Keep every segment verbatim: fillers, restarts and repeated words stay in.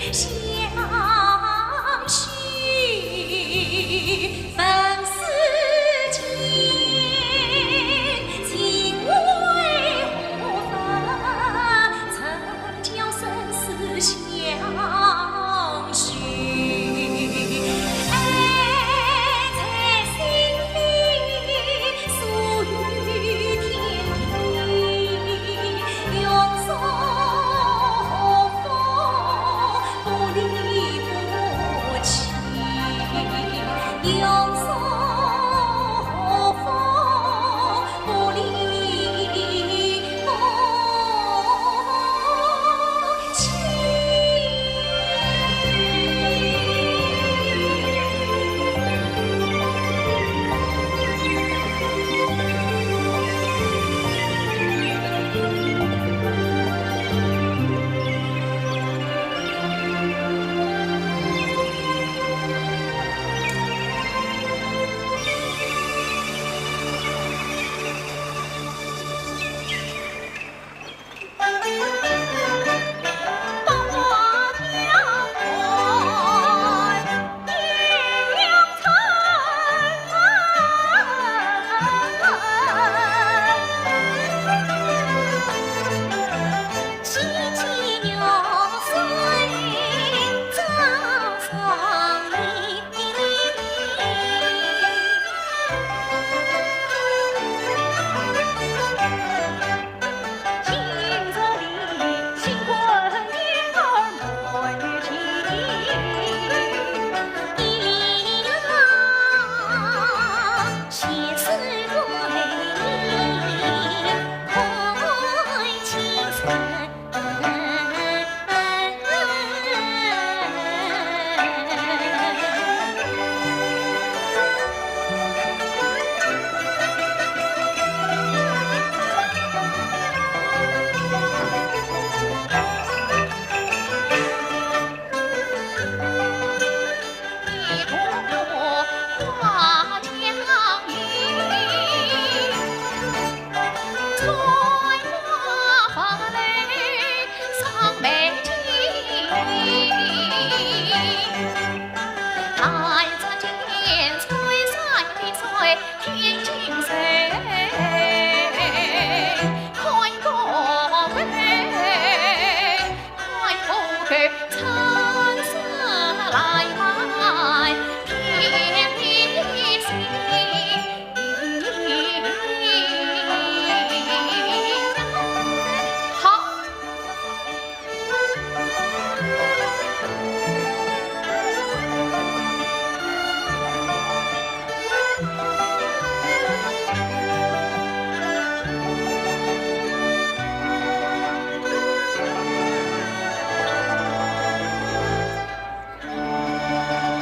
好。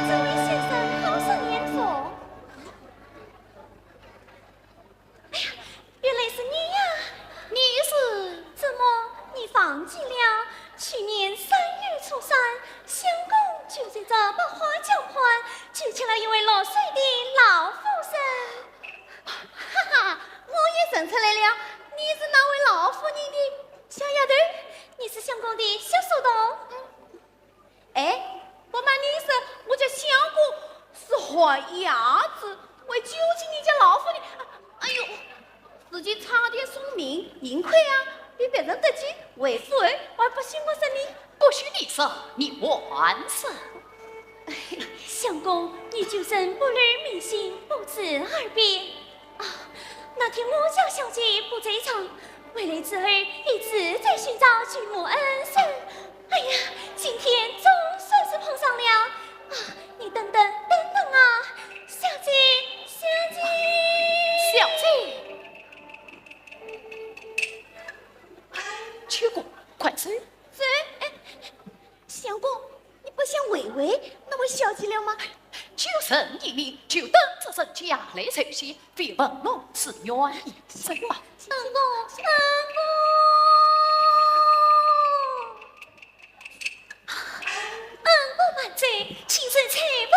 这位先生好生眼熟。哎呀，原来是你呀！你是？怎么，你忘记了？去年三月初三，相公就在这百花交换，救起了一位落水的老妇人。哈哈，我也认出来了，你是那位老妇人的小丫头，你是相公的小书童。嗯。 哎，不瞒你说，我家相公是寒窑子，为救起你家老夫人，哎呦，自己差点送命，幸亏啊，被别人得救，为父还不许我说你。不许你说，你还说。相公，你救人不露明星，不知而别。 啊，那天我家小姐不在场，回来之后一直在寻找救母恩人。哎呀，今天总算是碰上了。啊，你等等，等等啊，小姐，小姐。小姐。秋果，快走。走，哎， 相公，你不想慰慰那位小姐了吗？救人一命，就等着人家来酬谢，非问侬是愿意什么。恩公，恩公，恩公慢走，请受采萍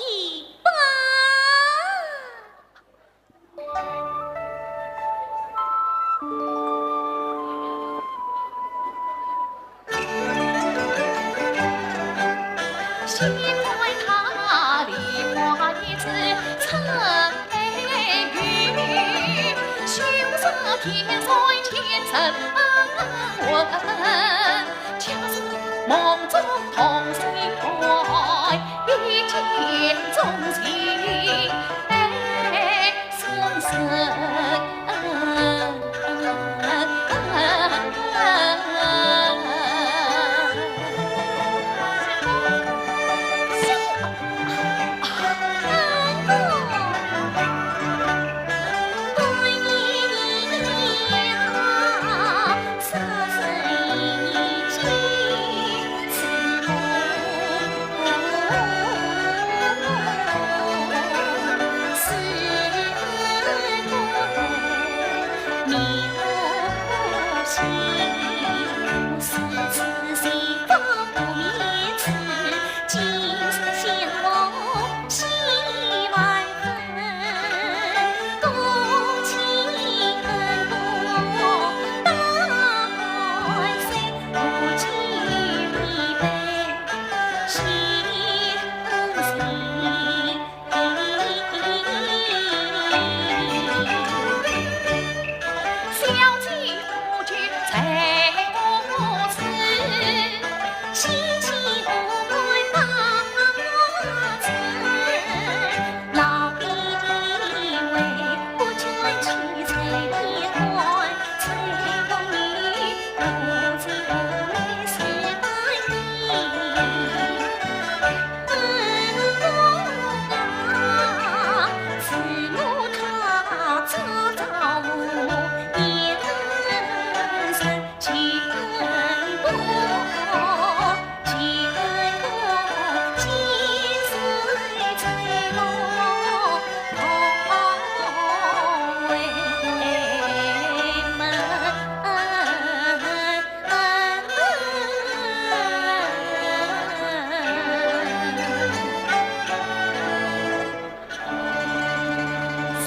一拜。 哎，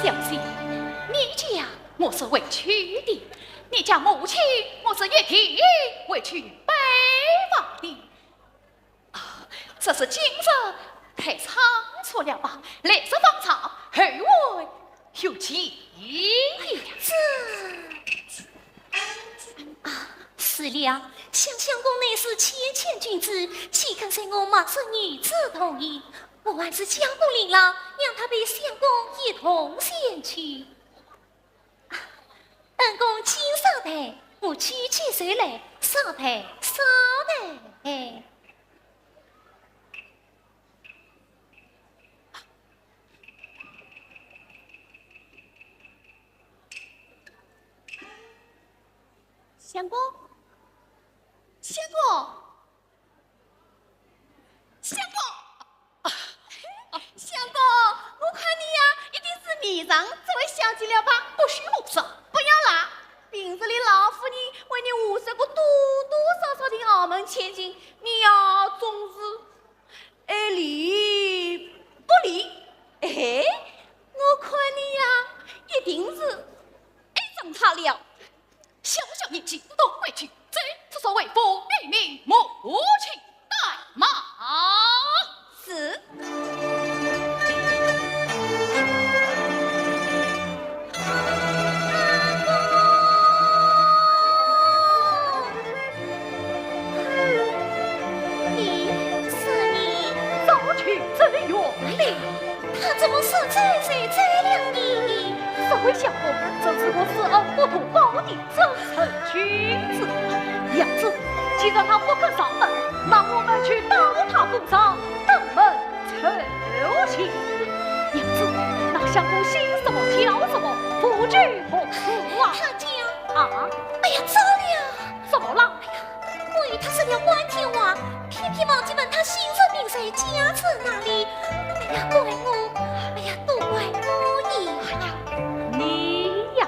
小姐，你家我是会去的，你家母亲我是一定会去拜访的。啊，只是今日太仓促了吧，来日方长，后会有期。这……啊，是了，想相公乃是谦谦君子，岂肯在我陌生女子堂前？我还是叫过令郎，让他陪相公一同前去。 恩公请上台，我举起手来，上台，上台。相公，相公， 相公，啊，啊，相公，我看你呀，一定是迷上这位小姐了吧？不许胡说！不要啦，平日里老夫人为你物色过多多少少的豪门千金，你呀，总是爱理不理。哎，我看你呀，一定是爱上她了。 小小年纪，懂规矩，走，速速回府禀明母亲带马。是。咦，是你？早去怎样哩？他怎么说走就走了呢？这位相公真是我师恩不图报的 正直君子。娘子，既然他不肯上门，那我们去到他府上登门求情。娘子，那相公姓什么叫什么，府居何处啊？他叫……啊？哎呀，糟了！怎么了？哎呀，我与他说了半天话，偏偏忘记问他姓甚名谁，家住哪里。哎呀，怪我，哎呀，都怪我呀！哎呀，你呀！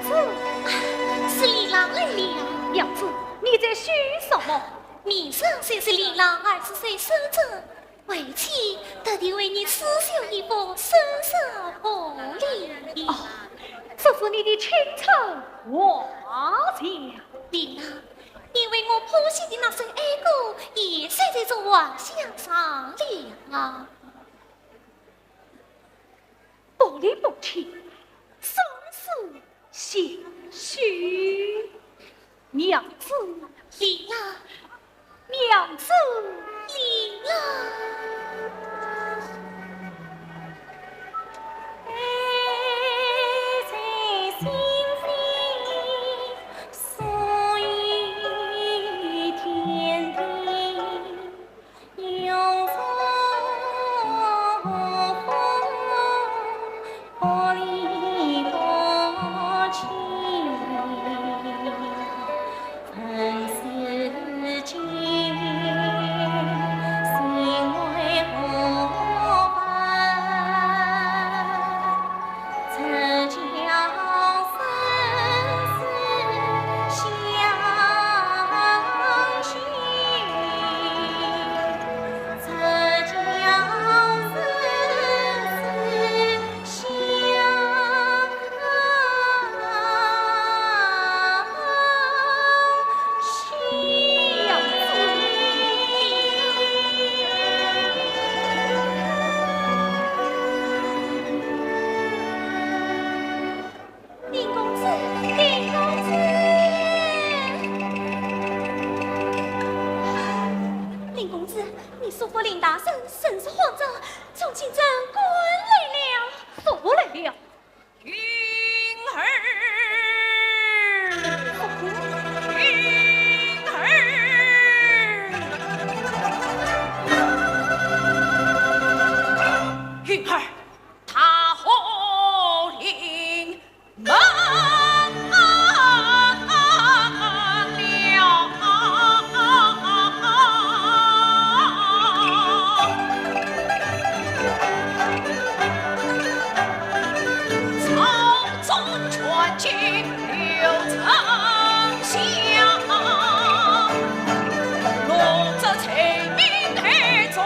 子。啊，是李郎来了。娘子，你在寻什么？面上虽是李郎，二字虽是这，为妻特地为你刺绣一幅生日贺礼。哦，这是你的青春画像。李郎，你为我谱写的那首哀歌，也写在这画像上了。 不离不弃，生死相许。娘子，李郎。娘子，李郎。林公子，林公子。林公子，你叔父林大人生死慌张，从京城赶来了。叔父来了？云儿。云儿。云儿。 大祸临门了。朝中权倾刘丞相，落得罪名太重。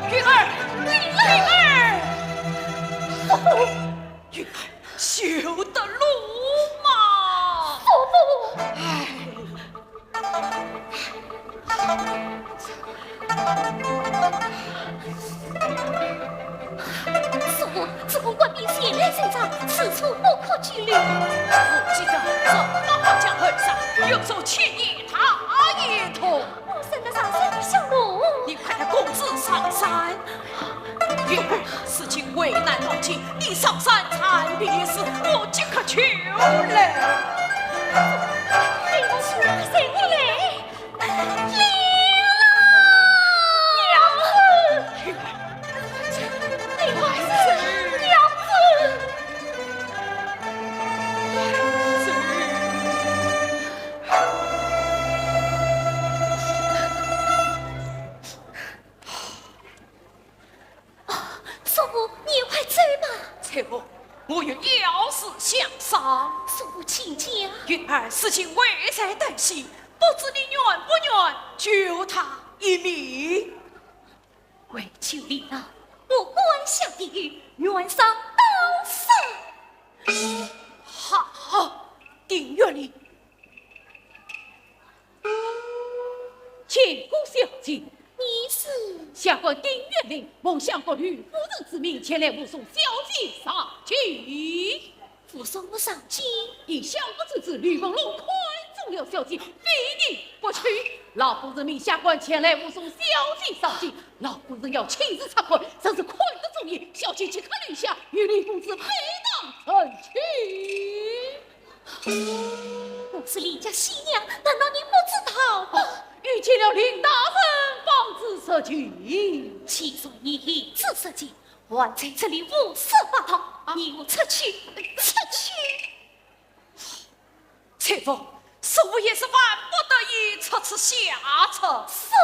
云儿，云儿，云儿。哦，云儿，休得怒骂。叔父。唉。 叔父，自从官兵前来镇压，此处不可久留。我记得这八宝江岸上有座千年大雁塔。我生得上山想路。你快带公子上山。云儿，如今危难当前，你上山暂避一时，我即刻就来。哎，我去，随我来。 林郎！我有要事相商。叔父请讲。云儿如今危在旦夕，不知你愿不愿救她一命？为救李郎，我敢下地狱，愿上刀山。好，定于你。 见过小姐。你是？下官丁元林，奉相国吕夫人之命前来护送小姐上京。护送我上京？依相国之旨，吕文龙看中了小姐，非你不娶。老夫人命下官前来护送小姐上京，老夫人要亲自察看，若是看得中意，小姐即刻留下，与吕公子配当成亲。 我是李家新娘，难道你不知道吗？哦，遇见了林大人方知实情。既然你已知实情，还在这里胡说八道，啊？你我出去，出去。翠凤，叔父也是万不得已出此下策。叔父。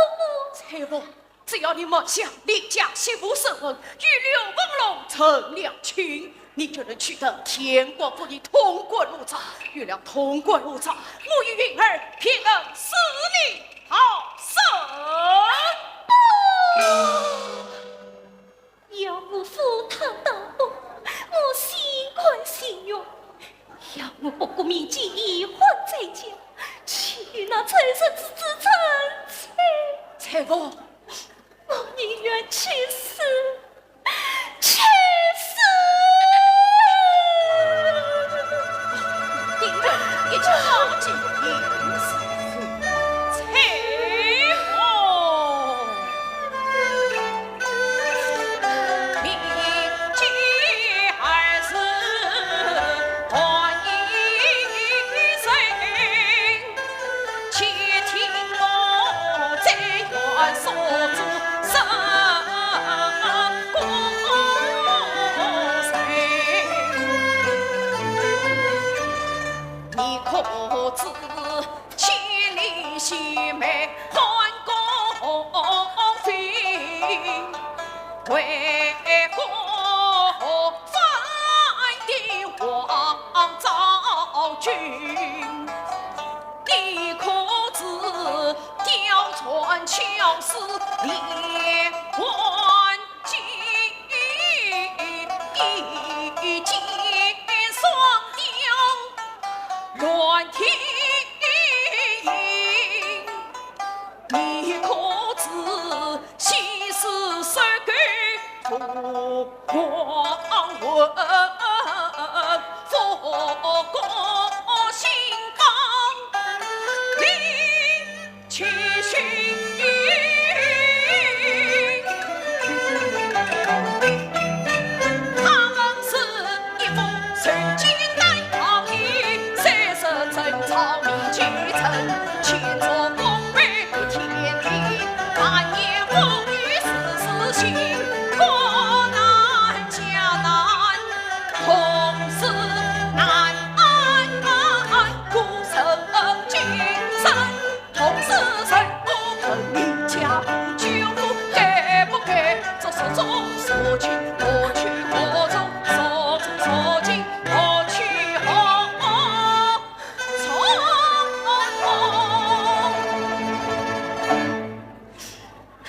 翠凤， 只要你们想李家媳妇申婚，与刘文龙成了亲，你就能取得天国父女通国护照。有了通国护照，我与云儿便能死里逃生。不！要我赴汤蹈火，我心甘情愿。要我不顾面子，一婚再嫁，去与那畜生之子成亲。翠凤， 我宁愿去死，去死！定然，一切照计行事。翠凤，明天二日，我一人 且听我再愿说主神功罪。你可知千里须眉汉宫妃，为何反的王昭君？ 你可知貂蝉巧似连环计，一箭双雕乱天影。你可知西施收购 王文复攻新邦，李继训。他们是一封受尽难逃的，谁是正朝明君臣，千座宫阙不天地，万年风雨丝丝心，国难 家难同是难，孤身进城，同是人不肯，离家不救父，该不该做手中所情？何去何从？所中所情，何去何从？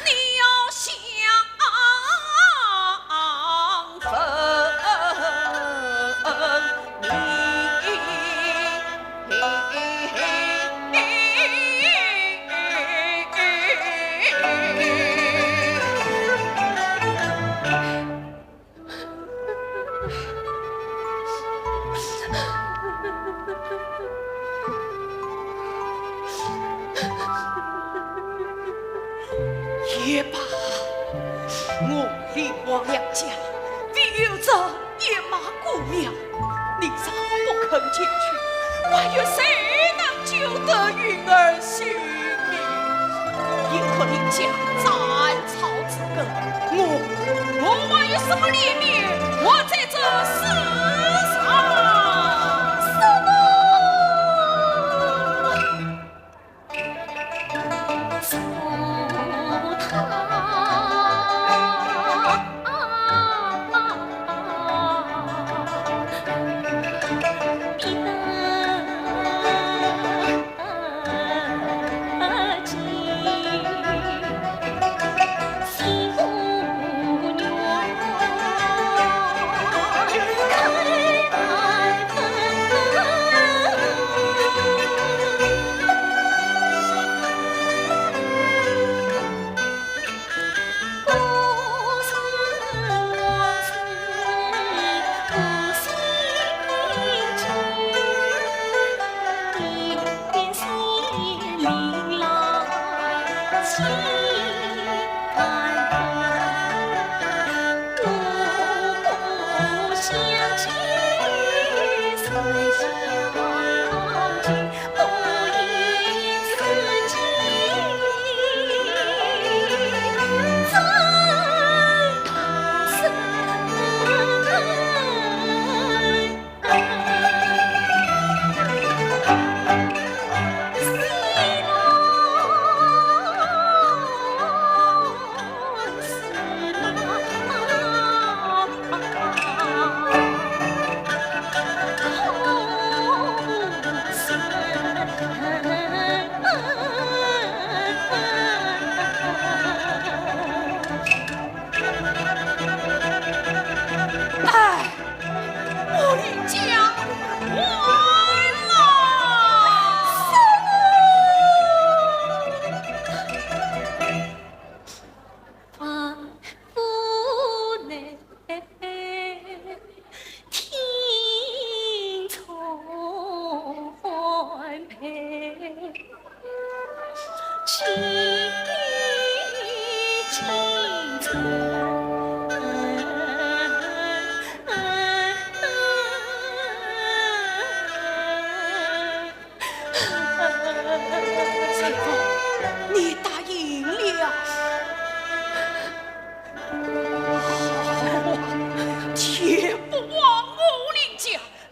你要想分明。 也罢，我李王两家唯有这一马孤苗，你若不肯前去，还有谁能救得云儿性命？ 也可以将斩草除根。我，我还有什么脸面活在这世上？什么？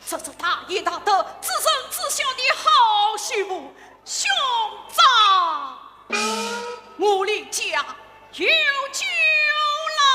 这是大爷大德、至仁至孝的好媳妇，兄长，我李家有救啦！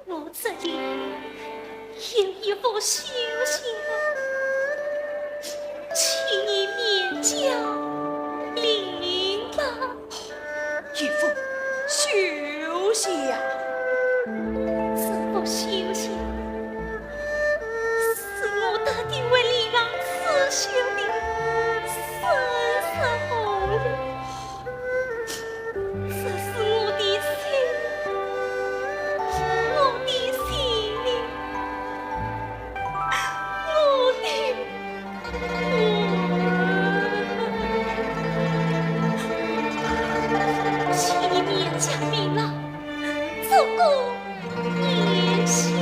我这里有一幅绣鞋，请你勉强领吧。一幅绣鞋啊？这幅绣鞋是我特地为李郎刺绣的，深深厚礼。 这是我的心，我的心，我的……请你勉强领了，做个念想。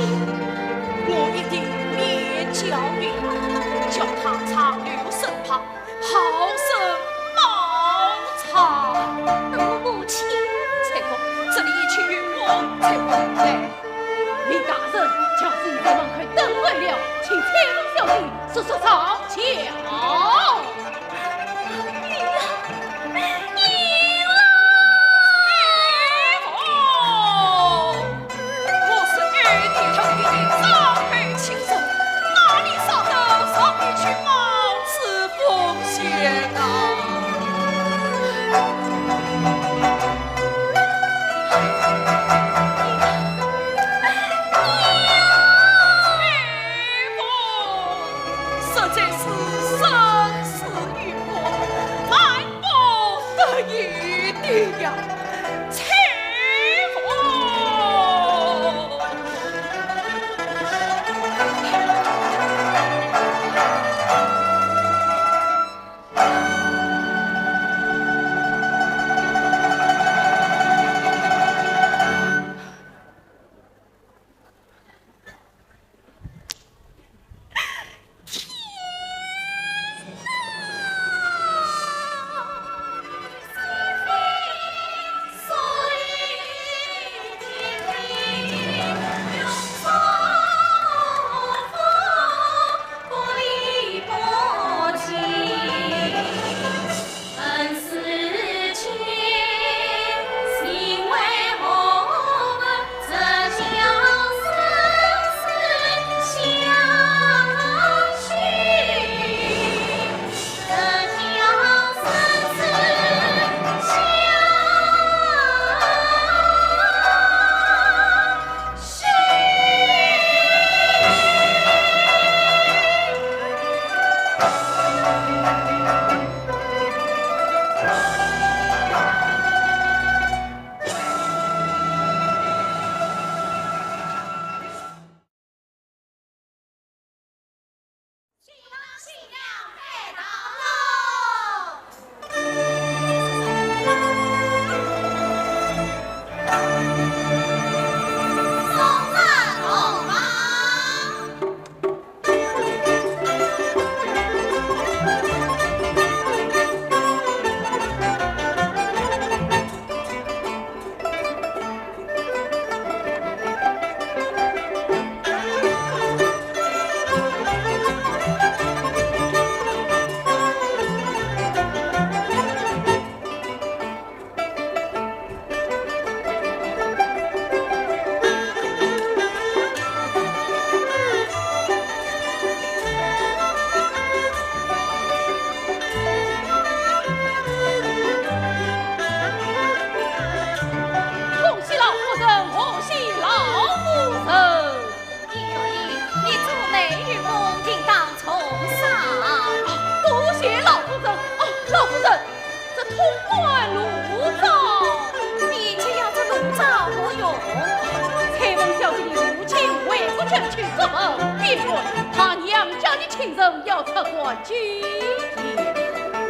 将军作保，你说他娘家的亲人要出关进殿。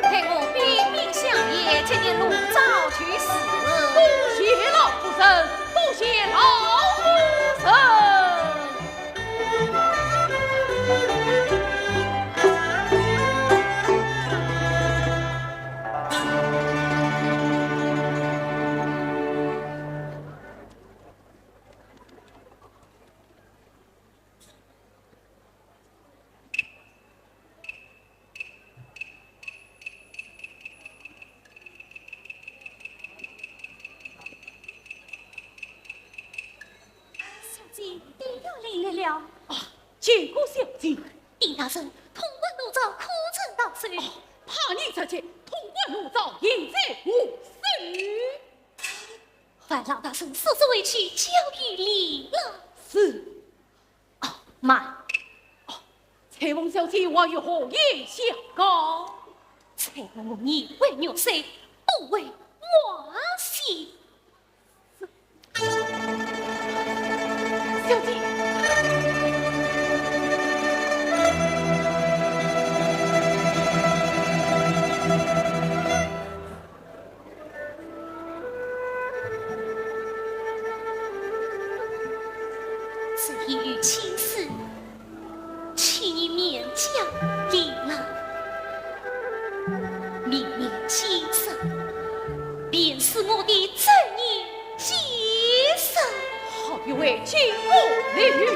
待我禀禀相爷，接见龙爪就是。多谢老夫人，多谢老夫人。小姐，你要来了。啊，见过小姐。禀大人，通关奴照可曾到手？哦，怕你着急，通关奴照现在无事。烦劳大人速速回去交与李郎。是。哦，慢。哦， 采萍小姐话语何言相告？采萍年为玉碎，不为瓦全。小姐。 这一语亲事，请你免讲李郎。明年今日，便是我的周年纪日。好一位巾帼丽女！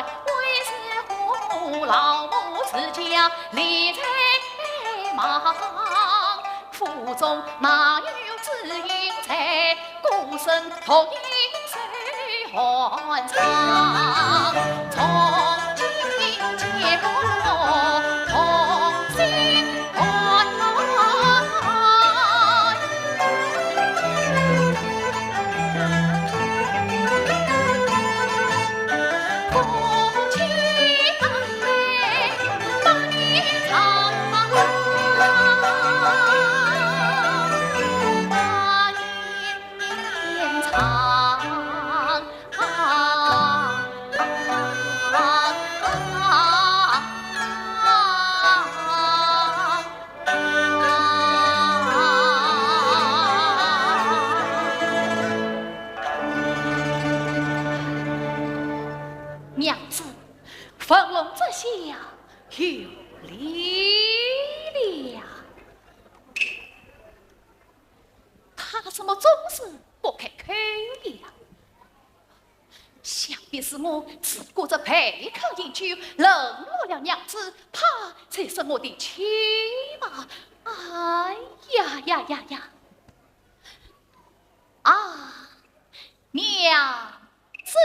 为是我老母之家，理在忙，府中哪有知音在？孤身独饮水寒窗。从今切莫同心断。 娘子，文龙这厢有礼了。他怎么总是不开口了？想必是我只顾着陪客饮酒，冷落了娘子，她才生我的气吧。哎呀呀呀呀！ 啊，娘子。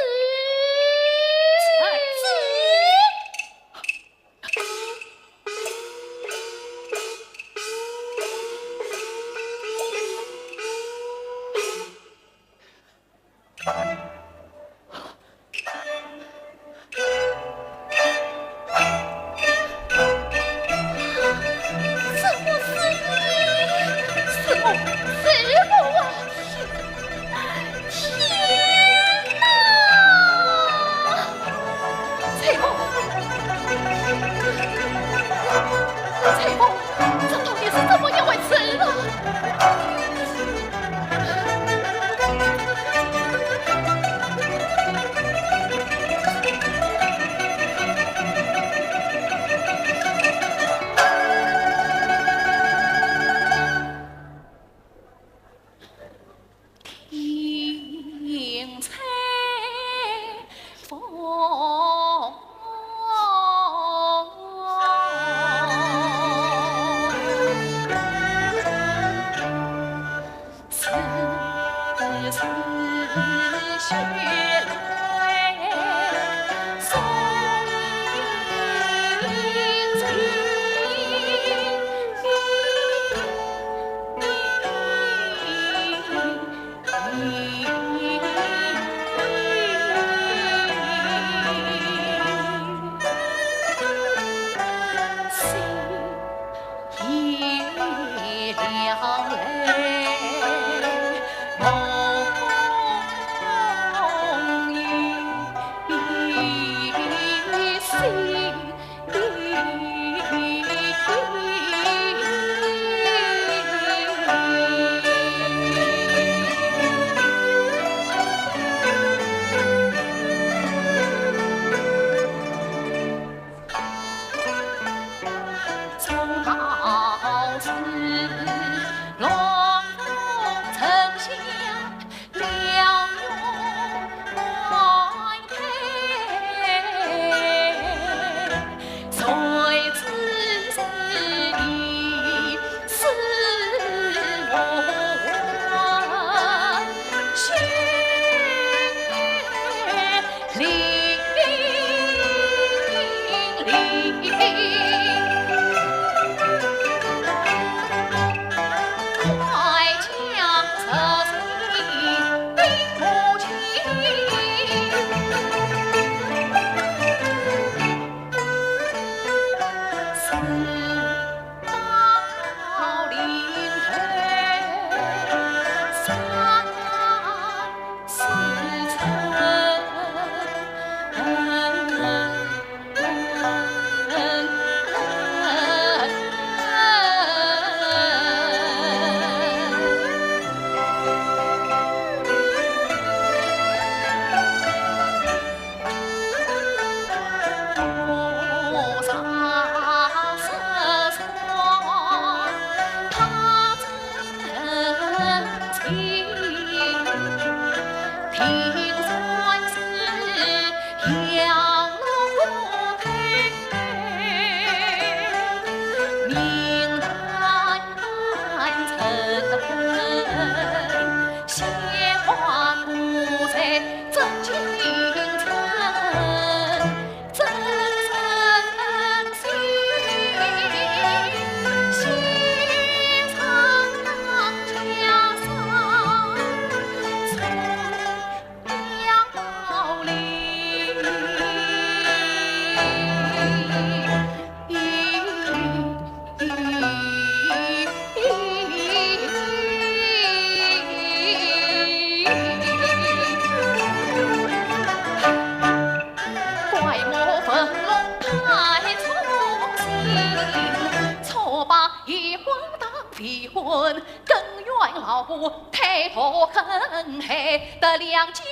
恩，更愿老夫太婆恩惠，得两家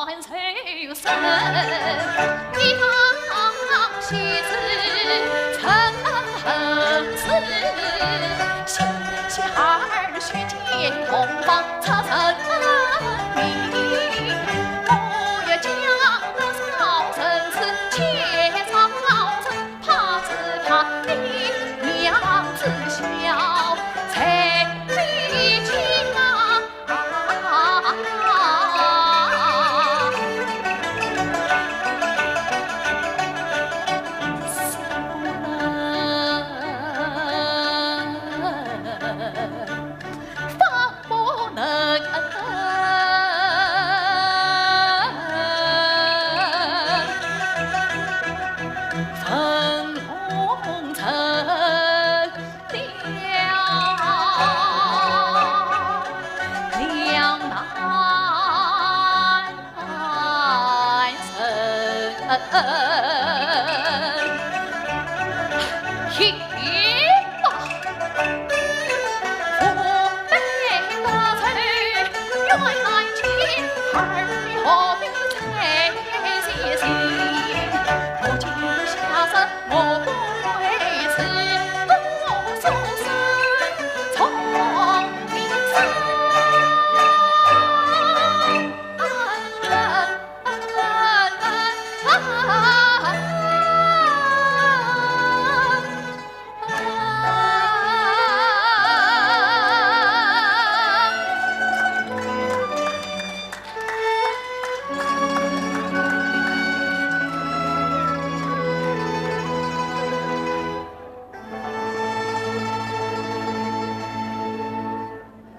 冤仇深。一当喜事成事，心下儿许见同房出人命。我也讲得少人事，且少人 怕只怕你娘子笑在你家。方不能，分红尘了两难人。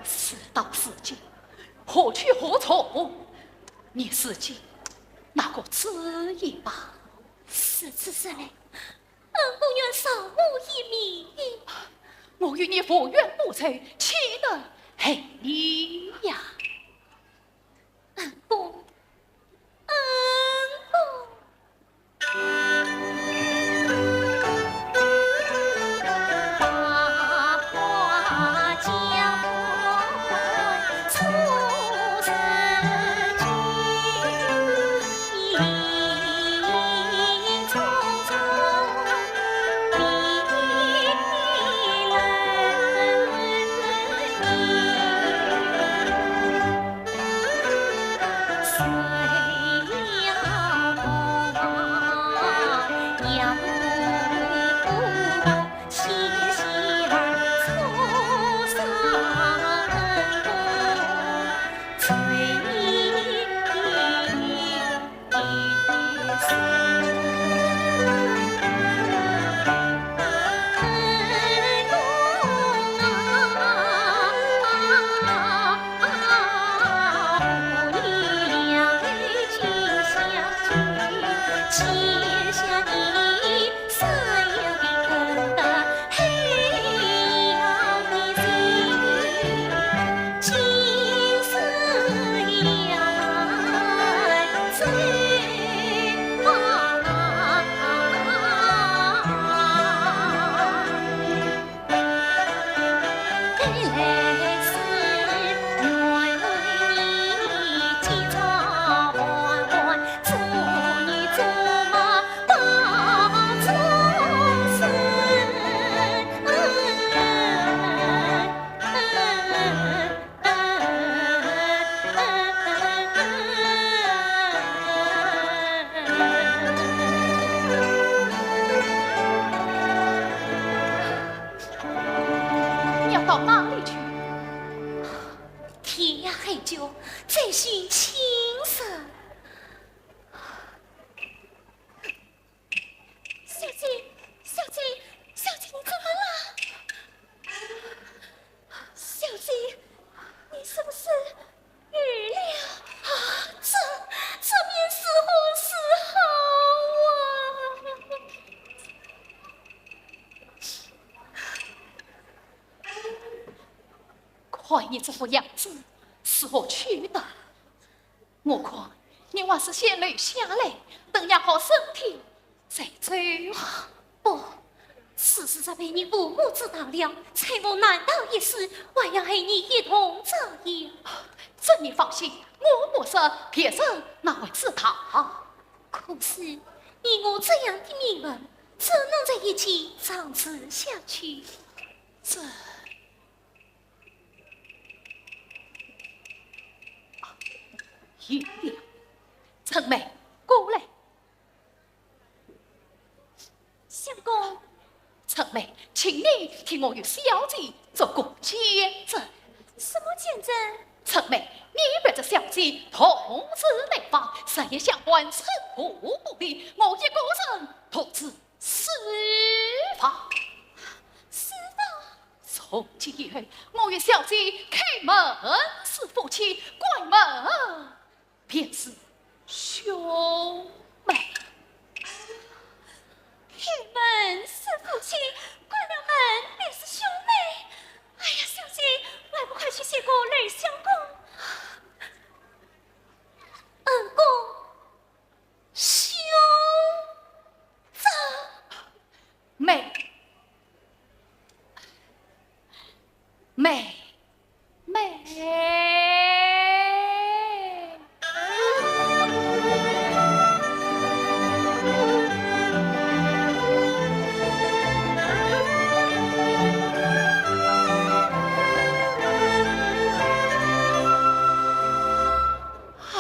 事到如今，何去何从？你自己拿个主意吧。如此说来，恩公愿饶我一命。我与你无冤无仇，岂能害你呀？恩公，恩公。你要到哪里去？天涯海角，再寻亲人。 小姐，小姐，小姐，你怎么了？小姐，你是不是遇了？啊，这，这便如何是好啊？看你这副样子，是何去的？ 我看你还是先留下来，等养好身体再走啊。不，此事早被你父母知道了，猜我难逃一死，还要害你一同遭殃。这你放心，我不说，别人哪会知道？可是，以我这样的命运，怎能在一起长此下去？这……有了，春梅，过来。 相公。春梅，请你替我与小姐做个见证。什么见证？春梅，你陪着小姐同住内房，日夜相伴，寸步不离，我一个人独自书房。书房？从今以后，我与小姐开门是夫妻，关门 便是兄妹。开门是夫妻，关了门便是兄妹。哎呀，小姐，还不快去谢过雷相公？恩公，兄长。妹，妹，妹。唉。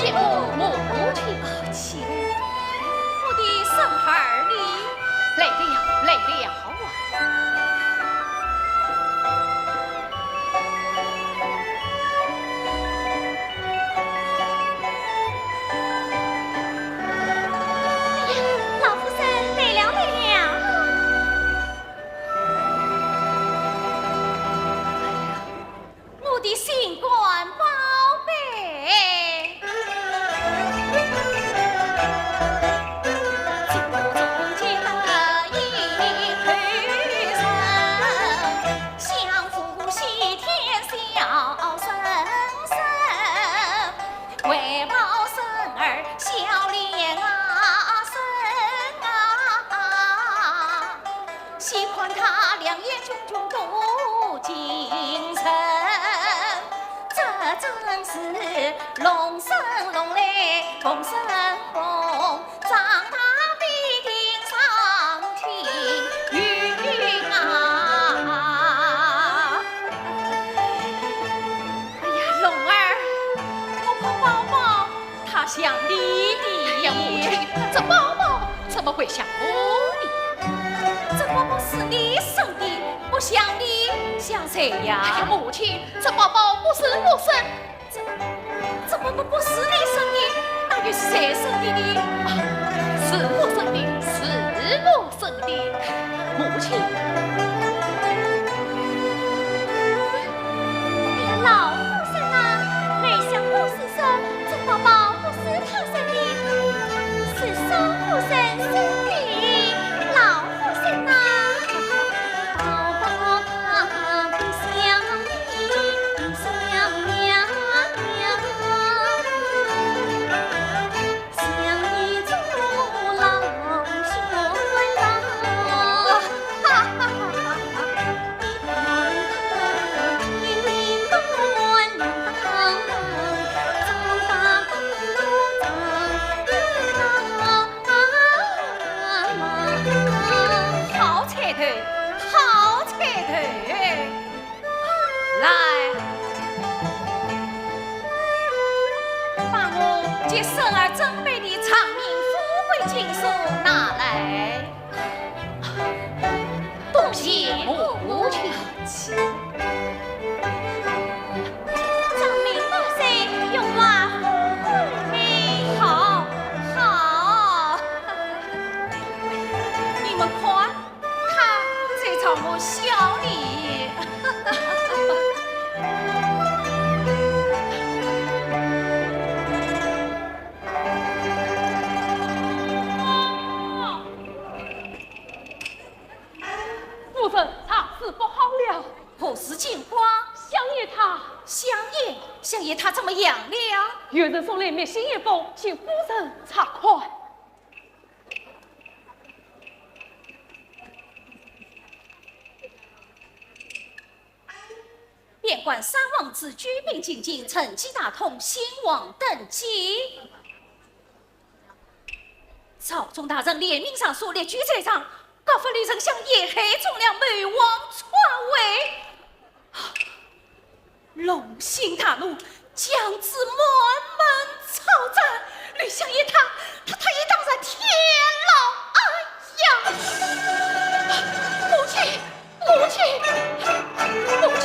姐夫，母亲。啊，请。我的孙儿呢？来了，来了啊。 哎呀，老夫人，来了，来了。我的心肝宝贝。哎呀，龙儿，像你的。哎呀，母亲，这包包怎么会像我的？这包包是你送的，不像你，像谁呀？哎呀，母亲，这包包不是我送，这，这包包不是你送的，那又是谁送的呢？啊，是我送的，是我送的，母亲。老夫人啊，没想到是 说，这包包不是他送的，是孙夫人送的。老夫人呐，包包她不像你，不像娘娘，像一座老悬梁。好彩头，好彩头！来，把我给孙儿准备的长命富贵金锁拿来。 多谢母亲。长命百岁，荣华富贵。好，好。你们看，他在朝我笑呢。夫人，大事不好了！何事惊慌？香烟她……香烟？香烟她怎么样了？有人送来密信一封，请夫人查看。边关三王子举兵进京，趁机打通，兴旺登基。 朝中大臣联名上书，列举罪状，告发吕丞相陷害忠良，谋王篡位。龙心大怒，将至满门抄斩。吕相爷他，他，他已当上天牢。哎呀！母亲，母亲，母亲！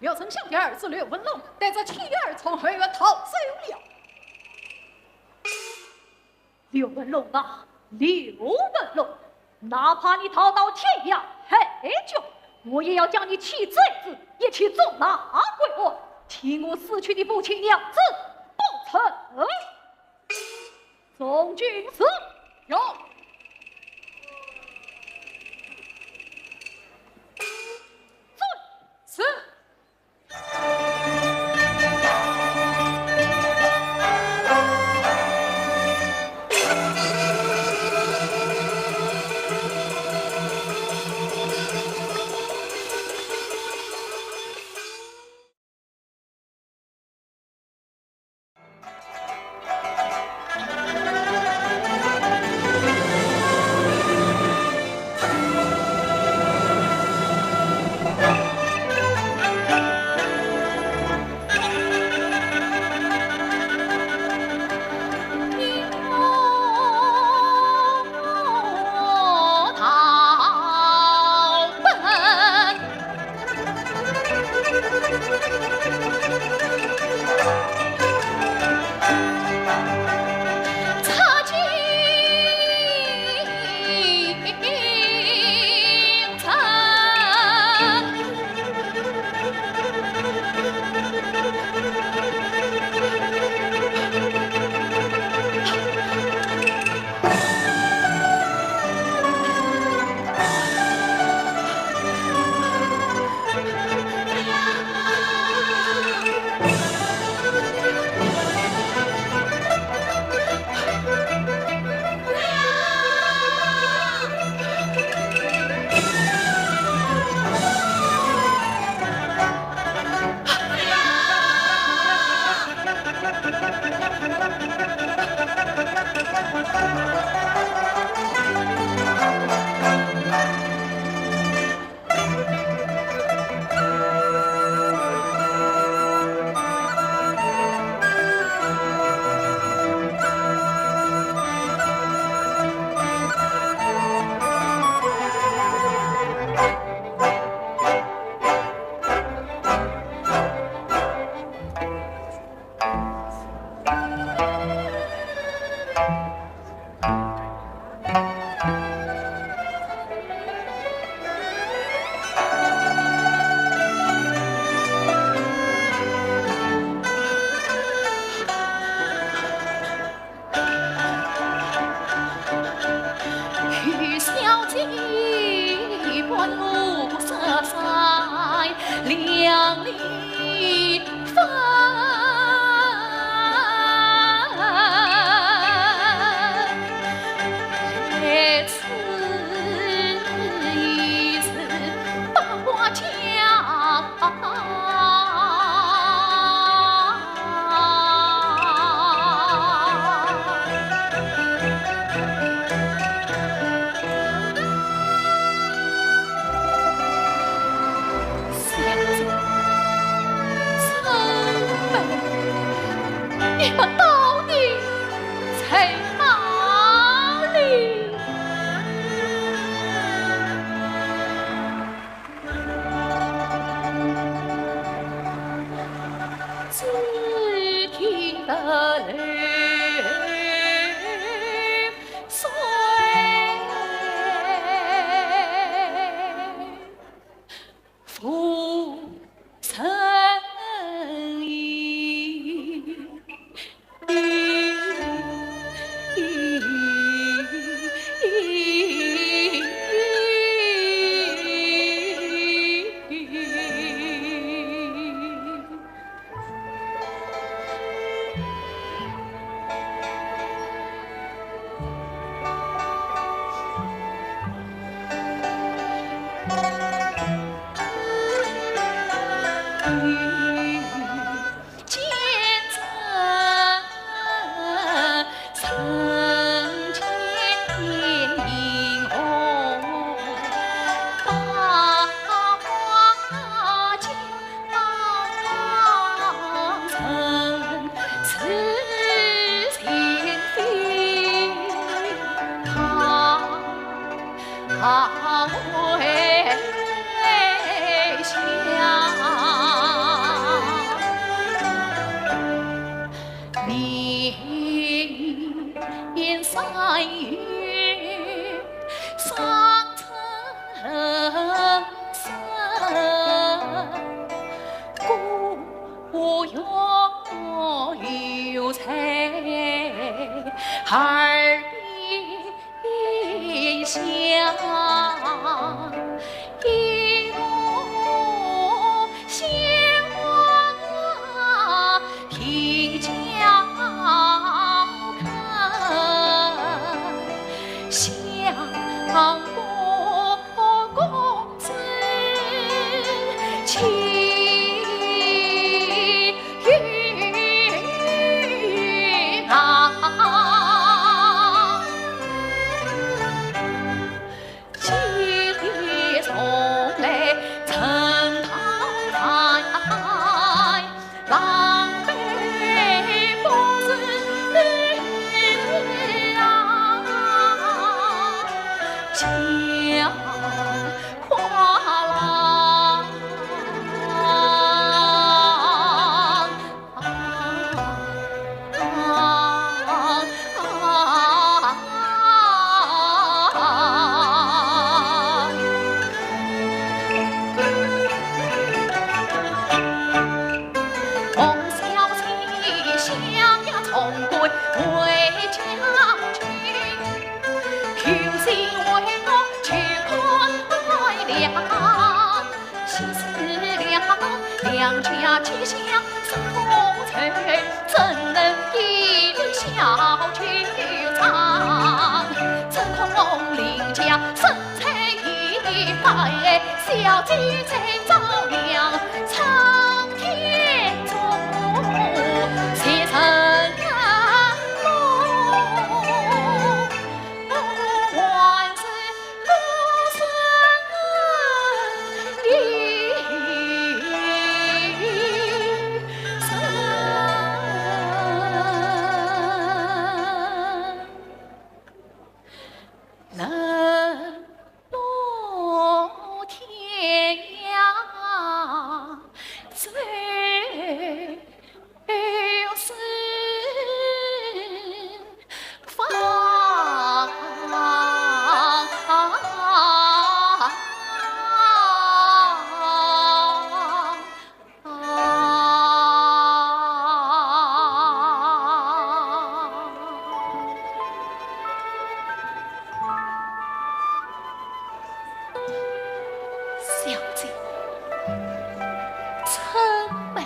没有丞相的儿子刘文龙带着妻儿从后院逃走了。刘文龙啊，刘文龙，哪怕你逃到天涯海角，我也要将你妻子一起捉拿归案，替我死去的父亲娘子报仇。从军。是。有。遵旨。 你们到底在哪里？山雨上春色，孤月又在耳边响。一路 星光啊，平江开，相国公子情与啊。 千里送来陈塘山，狼狈不是你啊，叫跨浪。 小姐，春妹，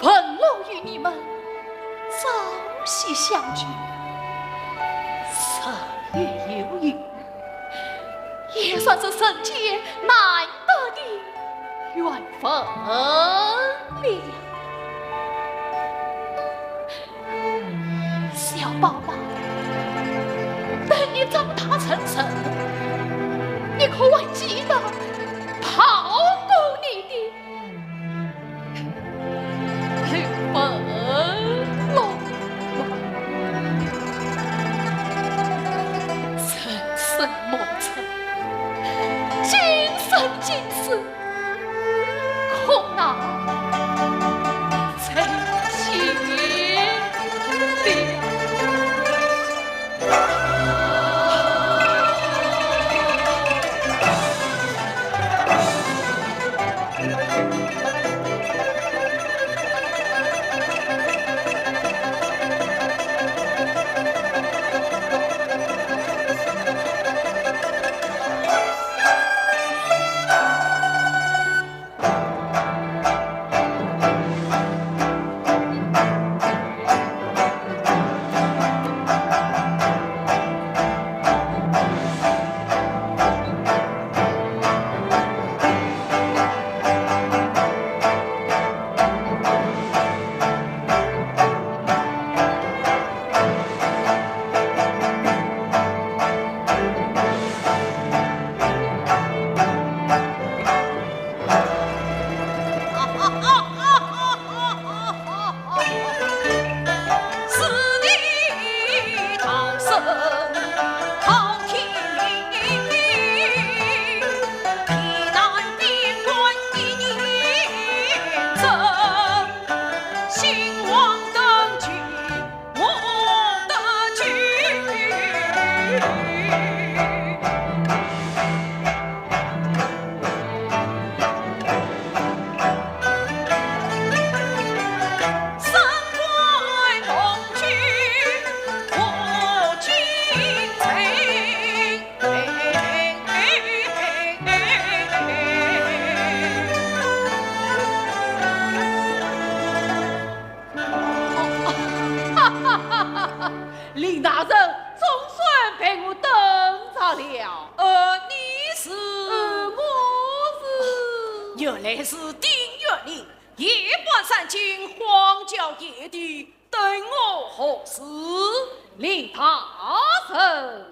文龙与你们朝夕相聚，十月有余，也算是人间难得的缘分了。 小宝宝，等你长大成人，你可还记得抱过你的刘文龙吗？人生梦中，今生今世， 空难再见了。林大人总算被我等着了。呃，你是？呃，我是……原来是丁县令，夜半三更荒郊野地，等我何事？林大人。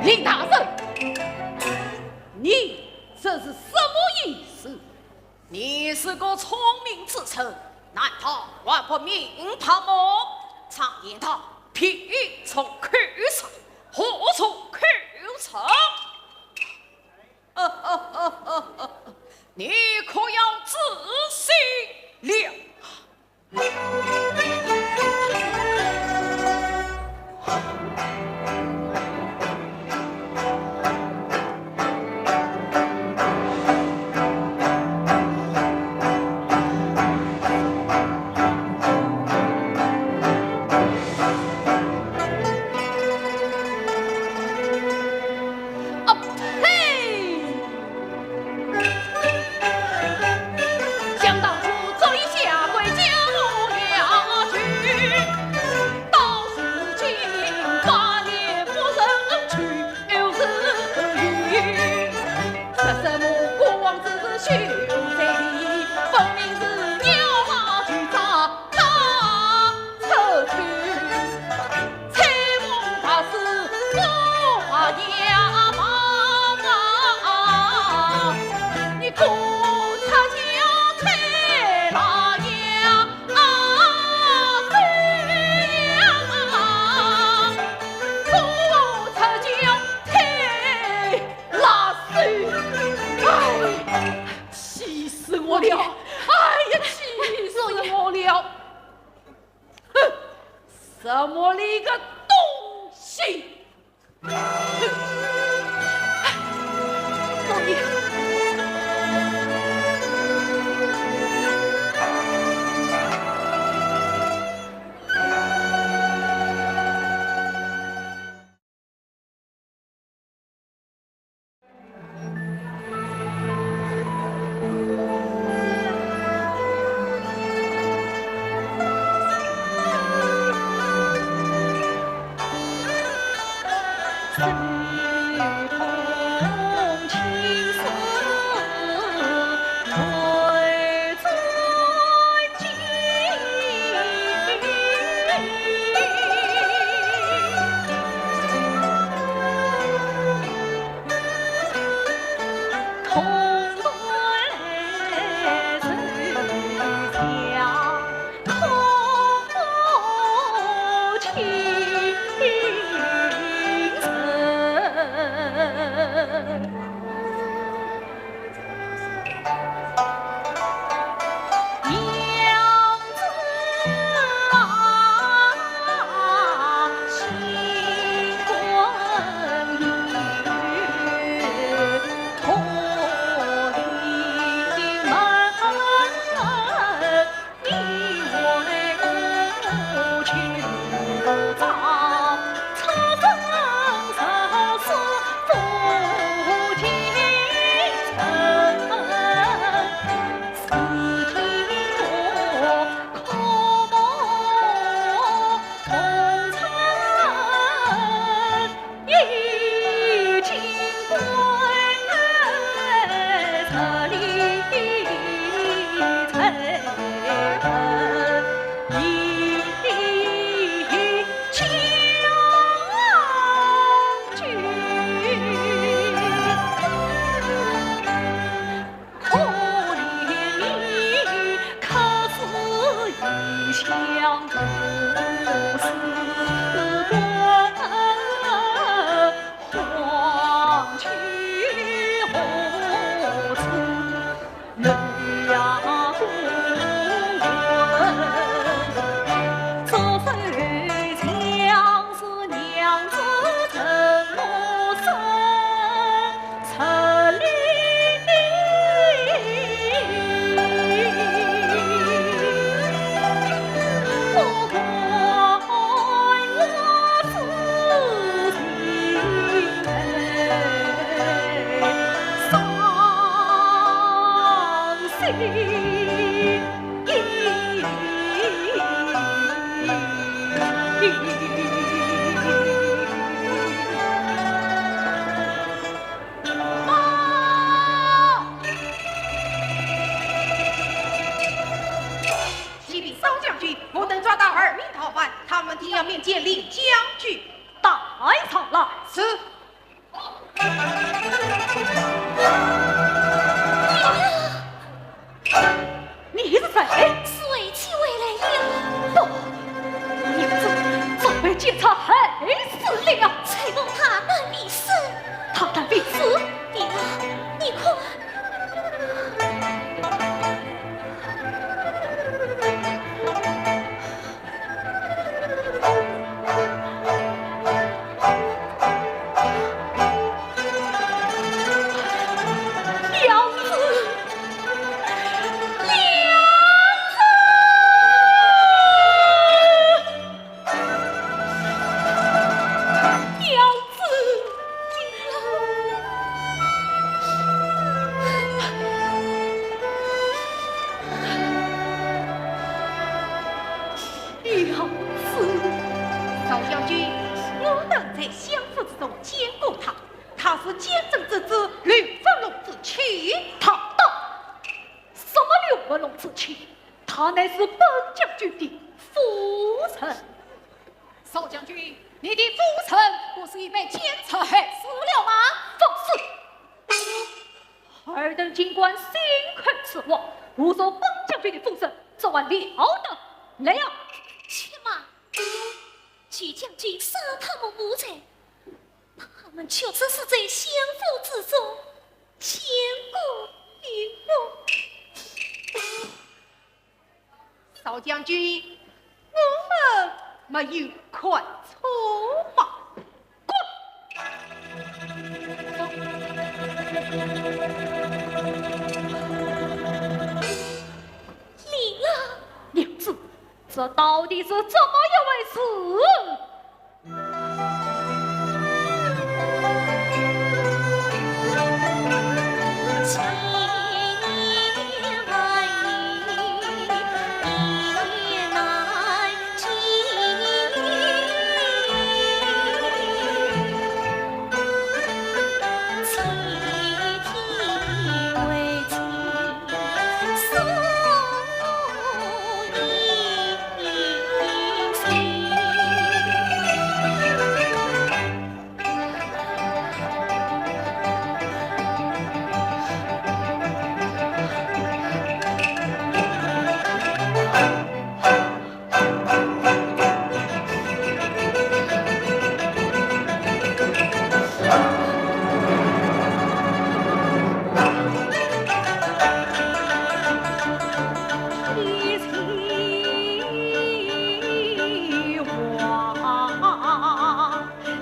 林大人，你这是什么意思？你是个聪明之人，难道还不明白么？常言道，病从口入，祸从口出。你可要仔细了。 啊呸！想当初，这一下什么了一个东西？老爷。启禀少将军，我等抓到二名逃犯，他们定要面见李将军。带上来。是。你是谁？是为妻回来了。不，娘子，早被奸贼害死了。才望他能避死。他能避死？爹啊，你看。 娘子，娘子，娘子。 娘子。少将军，我等在相府之中见过他，他是奸贼之子刘文龙之妻。他，他，什么刘文龙之妻？他乃是本将军的夫人。少将军，你的夫人不是已被奸贼害死了吗？放肆！ 尔等竟敢信口雌黄，胡说本将军的夫人，这还了得！来呀！且慢，徐将军杀他们无罪，他们确实是在相府之中见过一面。 少将军，我们没有看错吧？滚！走。李郎。娘子，这到底是怎么一回事？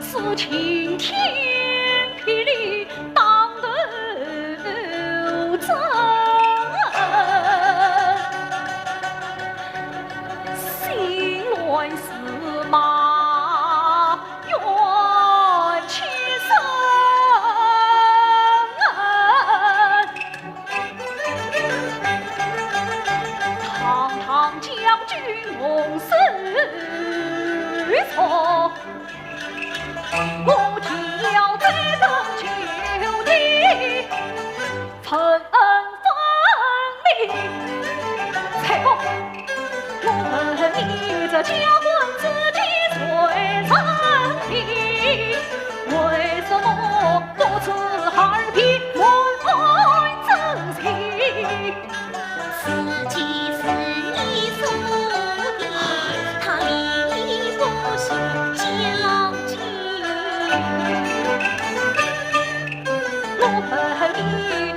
是晴天霹雳当头震，心乱如麻怨千声。堂堂将军蒙受挫， 我只要再等九天，分分明。采苹，我问你这交官之间谁成亲？为什么不知耳边满满真情？ 自己是你说的，他理不相信。我问你，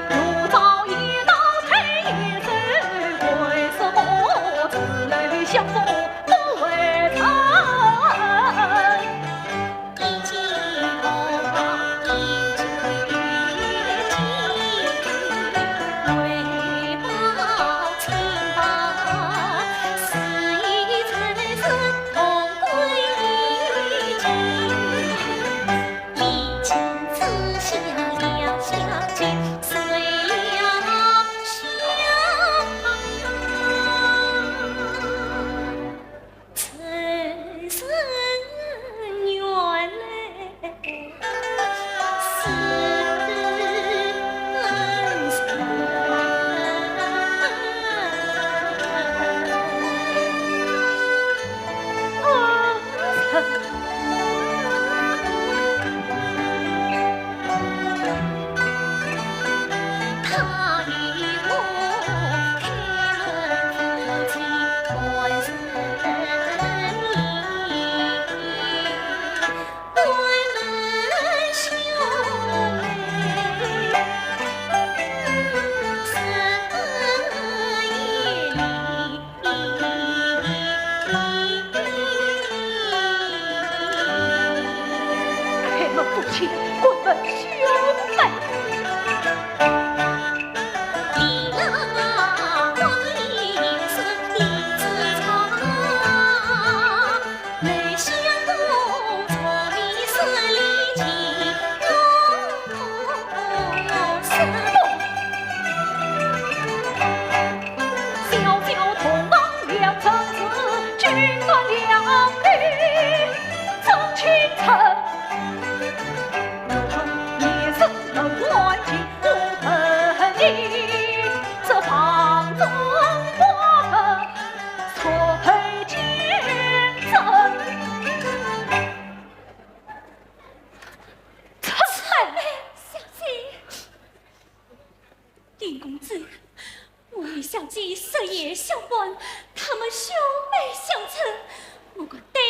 我早已到太爷，为什么只能相逢不会谈？ 开门不请，关门休门。 林公子，我与小姐昨夜相欢，他们兄妹相称，我敢对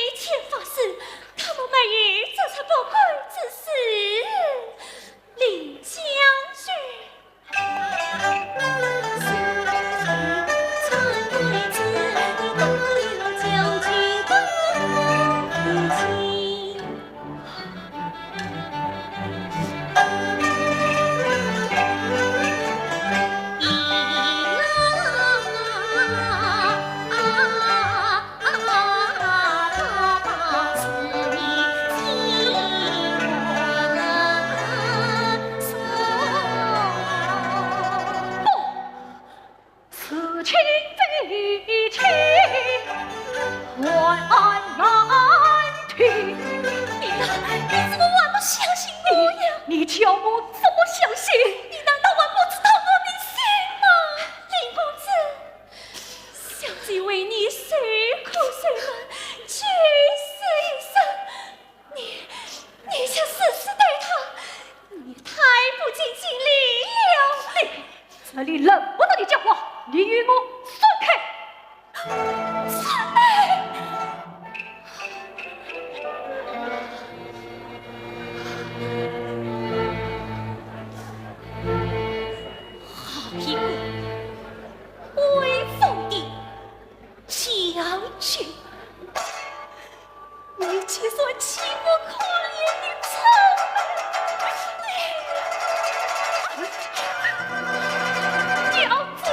将军，你竟然欺负可怜的草民！你，你要死！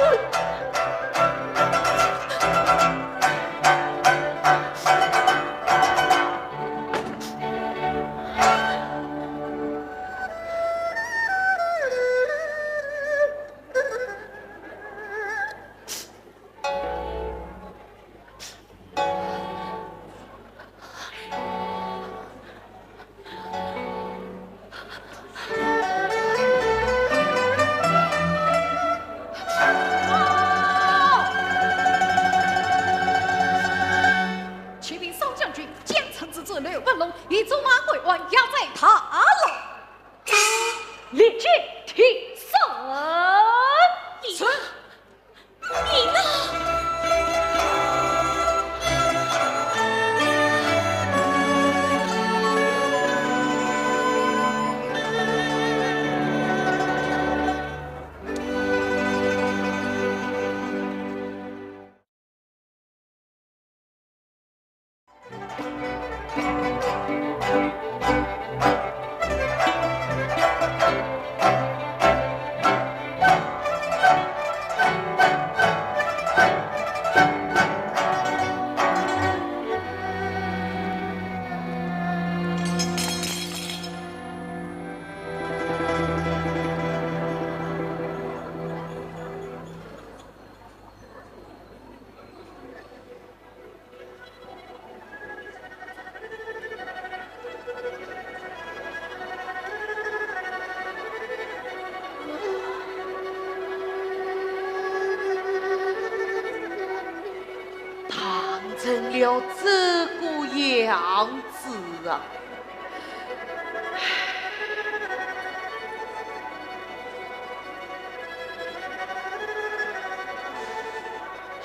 启禀少将军，江城之子刘文龙，已捉拿归案，押在大牢。 立即停手。是。你呢？当成了这个样子啊！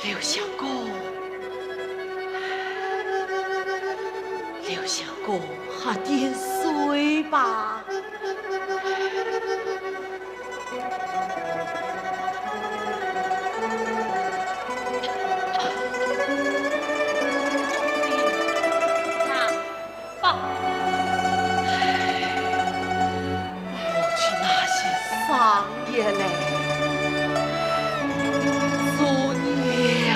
刘相公，刘相公，喝点水吧。爸。 我去拿些桑叶来。作孽呀！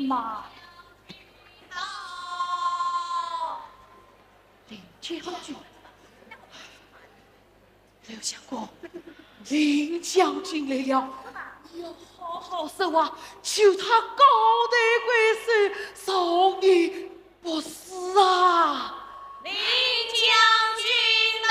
妈，林将军，刘相公，林将军来了，你要好好说话，求他高抬贵手，饶你不死啊！林将军到。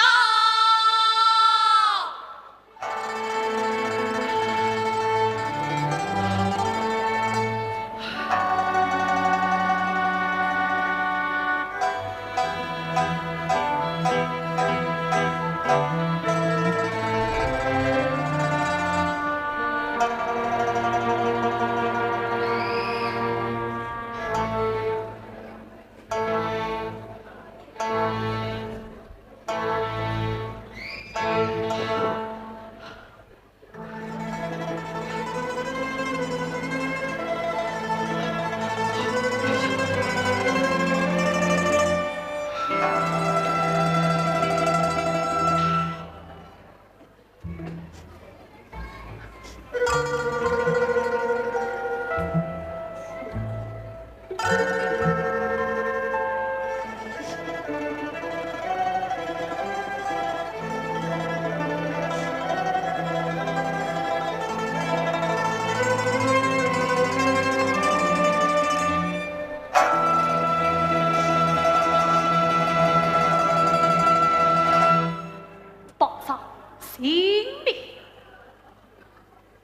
报上姓名。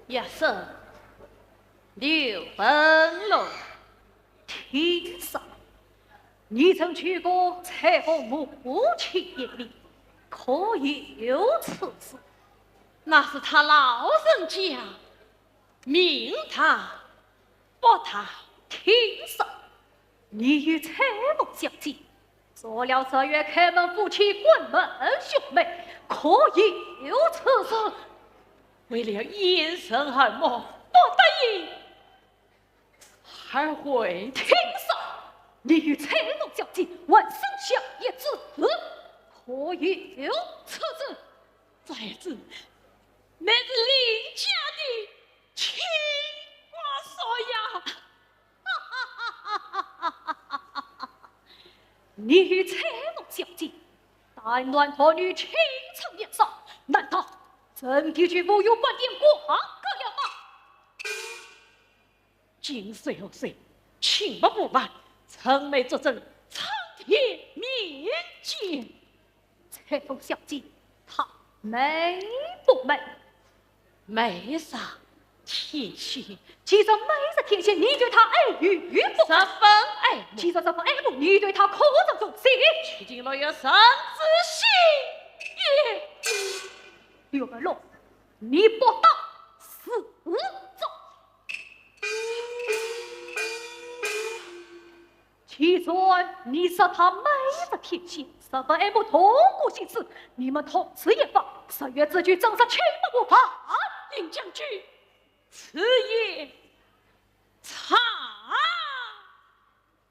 叶生，刘文龙。听说，你曾去过蔡锺母亲眼里，可有此事？那是他老人家 命大不大。听说你与蔡锺小姐做了十月开门夫妻关门兄妹，可有此事？为了燕生儿目，不得已而回。听说你与蔡锺小姐还生下一子，可有此事？ 在这，乃是林家的亲骨肉呀！你与蔡锺小姐谈男谈女，青春年少，难道真的与吴县官店瓜葛了吗？ 今岁何岁，请勿胡乱，臣妹作证，苍天面前。蔡锺小姐，她美不美？美若天仙。既然美若天仙，你对她爱与不爱？十分爱慕。既然十分爱慕，你对她可曾动心？至今若有生死心也。刘文龙，你不当自作。 既然你说她美若天仙，十分爱慕，动过心思，你们同住一房，十月之久，真是请勿胡乱。林将军，此言差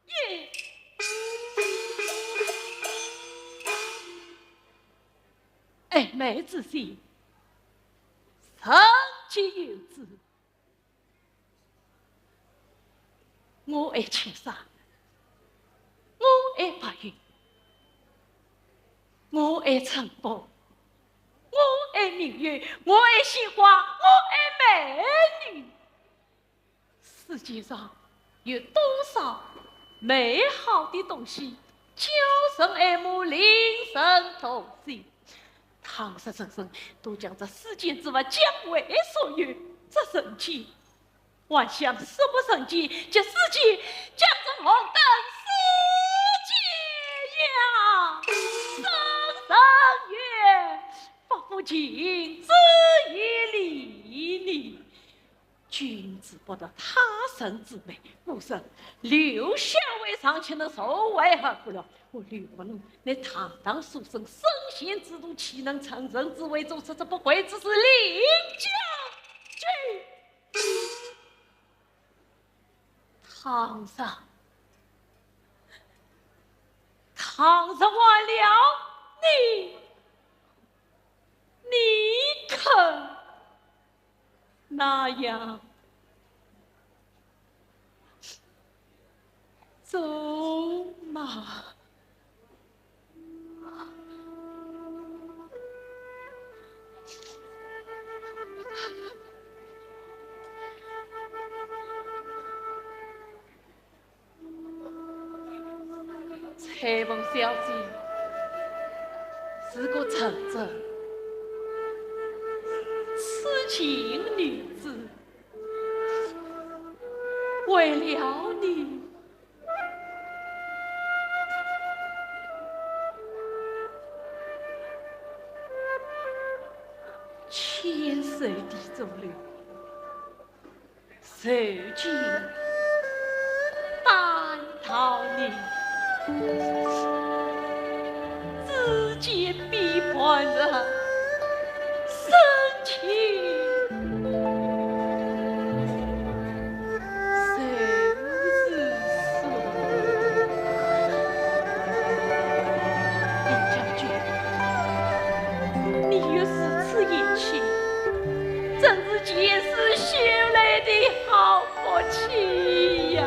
也。爱美之心，人皆有之。 我爱青山，我爱白云，我爱春风，我爱明月，我爱鲜花，我爱美女。世界上有多少美好的东西，叫人爱慕，令人动心。倘若人人都将这世间之物据为所有，这人间 还想什么神仙？这世界将成红灯世界呀！圣人云：不负卿子以礼呢。君子不得他生之美，我说刘校尉尚且能受为何不了？我刘文龙，你堂堂书生，身先士卒，岂能趁人之危做出这不贵之事？林将军，堂上，堂上完了，你，你看。 那样走嘛。 采萍小姐是个正直、痴情女子，为了你，牵手的走了。 受尽半道年，只见彼般人深情谁是谁？林将军，你有如此贤妻， 真是前世修来的好福气呀！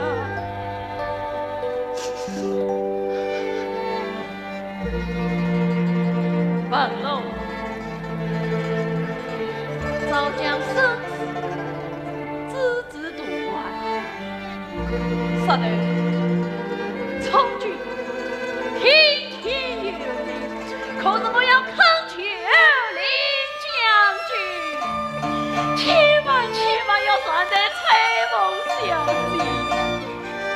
文龙，早将生死置之度外，说来，从军听 天有命，可是我要恳求林将军，千万千万要善待采萍小姐，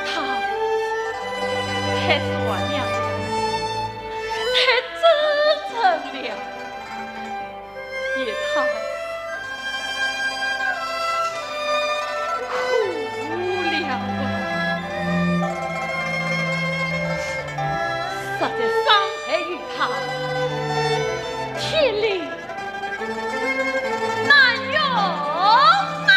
她太善良了，太真诚了。 也太苦了啊！实在伤害于她，天理难容啊！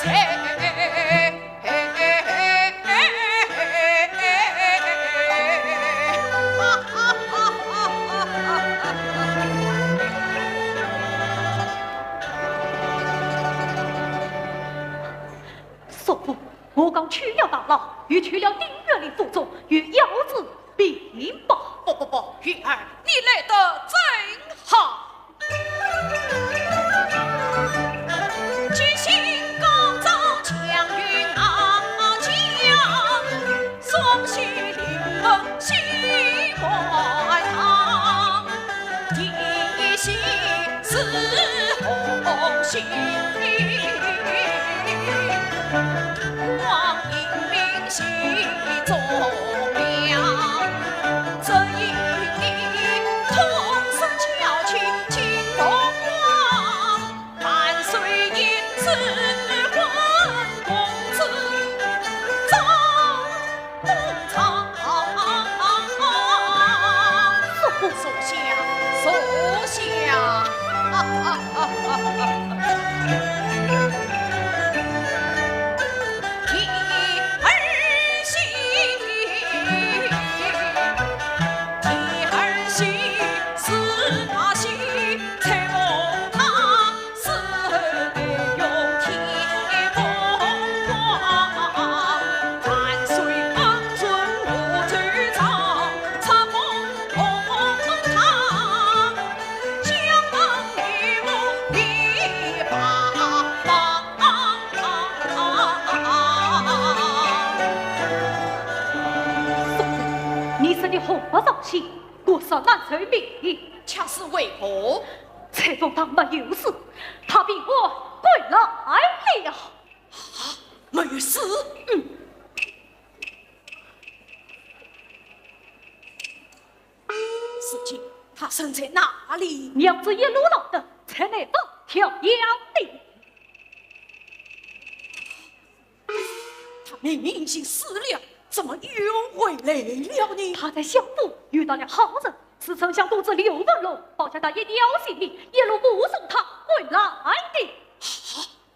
叔父，我刚去了大牢，又去了丁原林府中，有要旨禀报。不不不，云儿，你来得正好。 坐下，坐下。第二喜，第二喜是那喜，采访他 你说的何不造信，国事难成谜。却是为何？ 采访他没有死，他平安归来了。啊，没有死？嗯。如今他身在哪里？娘子一路劳顿，才来到条阳里。 他明明已经死了，怎么又回来了呢？他在相府遇到了好人，自称相公子刘文龙，保下他一条性命，一路护送他归来的。啊，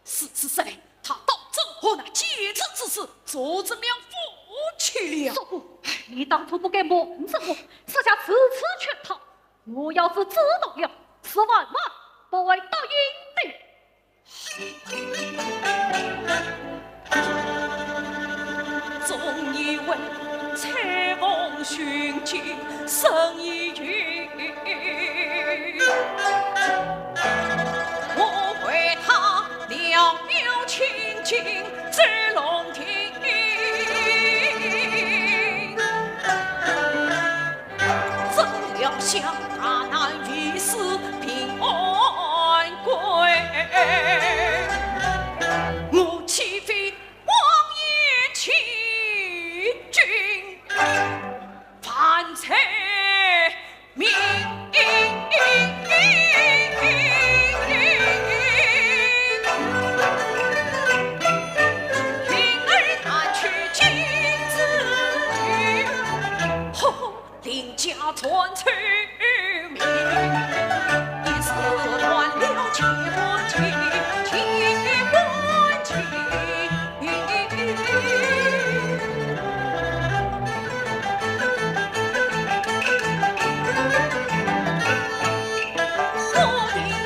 如此说来，他当真和那奸臣之子做成了夫妻了。叔父，你当初不该瞒着我，私下如此劝他，我要是知道了，是万万不会答应的。 总以为采访寻经生意语，我为他了了千金走龙庭。 怎料想他难一世平安归，我岂非枉然欺君，犯罪名？云儿难取君子。 林家传臭名，一时断了乾坤情，乾坤情。我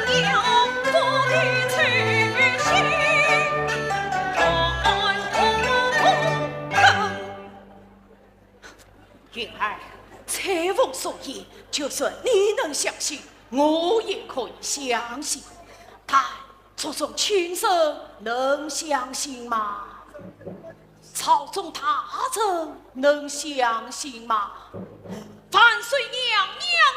定要报仇雪恨。云儿，采访所言，就算你能相信，我也可以相信。但族中亲生能相信吗？朝中大臣能相信吗？万岁娘娘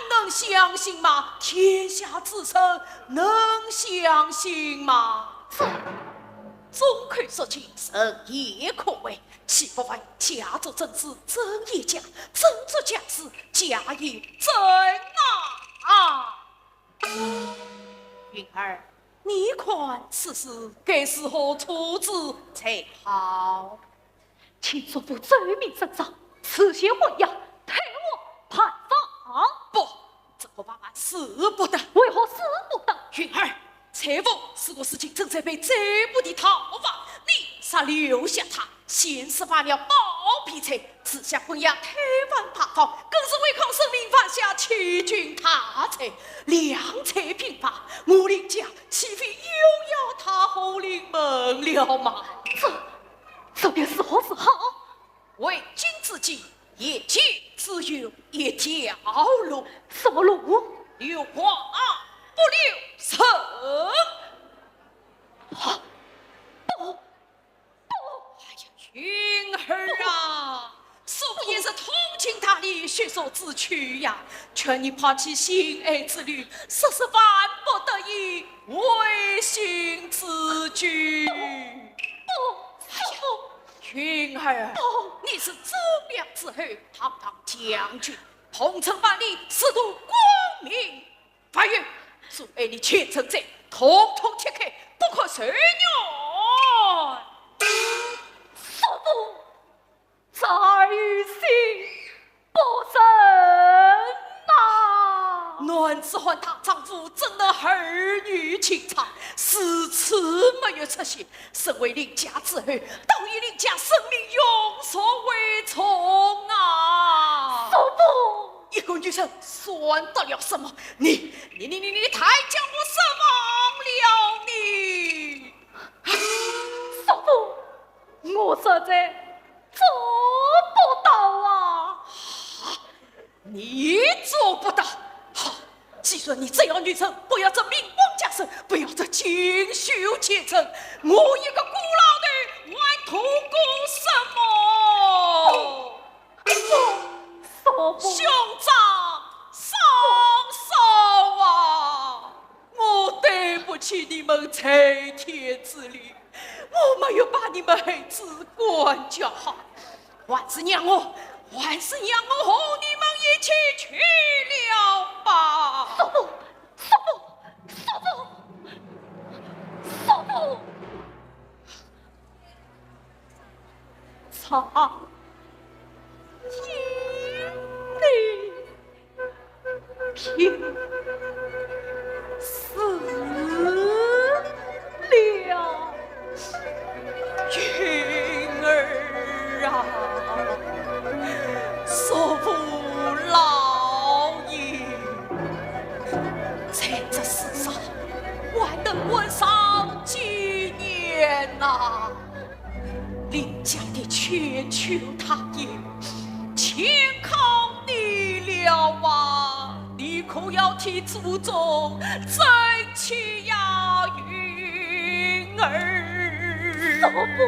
能相信吗？天下之臣能相信吗？这众口铄金，人言可畏，岂不问假作真时真亦假，真作假时假亦真啊？云儿，你看此事该如何处置才好？ 请叔父奏明圣上，赐些回药，替我办法。不，这个方案使不得。为何使不得？云儿，采访如果如今正在被追捕的逃犯，留下他，先是犯了包庇罪，治下昏鸦推翻八方，更是违抗圣命，犯下欺君大罪，两罪并罚，我林家岂非又要踏火灵门了吗？这，这便如何是好？为今之计，夜间只有一条路。什么路？留花不留人。啊，不，不。哎呀，云儿啊，叔父也是通情达理，悉数知趣呀，劝你抛弃心爱之女，实是万不得已，违心之举。不，不，哎呀，叔父。云儿，不。你是忠良之后，堂堂将军， 同城万里，誓度光明。万一阻碍你前程者，统统切开，不可受怨。叔父，侄儿有心不忍呐。男子汉大丈夫，怎能儿女情长，如此没有出息？ 身为林家之后，当以林家生命永续为重啊！叔父，一个女人算得了什么？你，你，你，你，你太将我失望了，你！叔父，我实在做不到啊！ 你做不到。好，既然你这样女人，不要这明光甲身，不要这锦绣前程，我一个孤老头，还图个什么？不，叔父。兄长，嫂嫂啊，我对不起你们在天之灵，我没有把你们孩子管教好。 还是让我，还是让我和你们一起去了吧。叔父，叔父，叔父，叔父。长天地 平时了。云儿啊，叔父老矣，在这世上还能活上几年呐？ 林家的千秋大业，全靠你了啊！你可要替祖宗争气呀，云儿。叔父。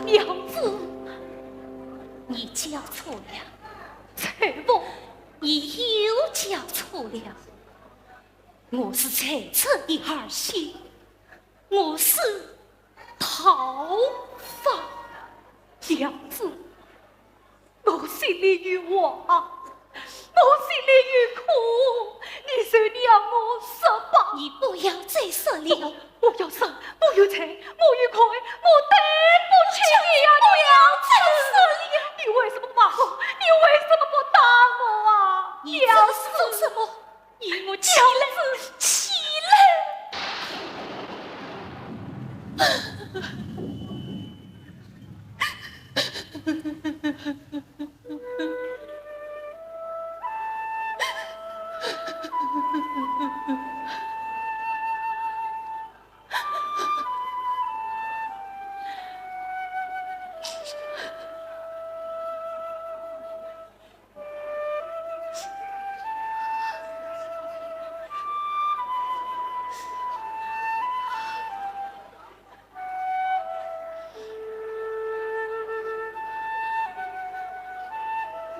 娘子，你叫错了，翠凤，你又叫错了。我是在这的二喜，我是 桃花。娘子，我心里有话，我心里有苦，你就让我说吧。你不要再说了。我要说，我有罪，我有愧，我对不起你呀，娘子。你为什么不骂我？你为什么不打我啊？你这是做什么？ 你我起来，起来！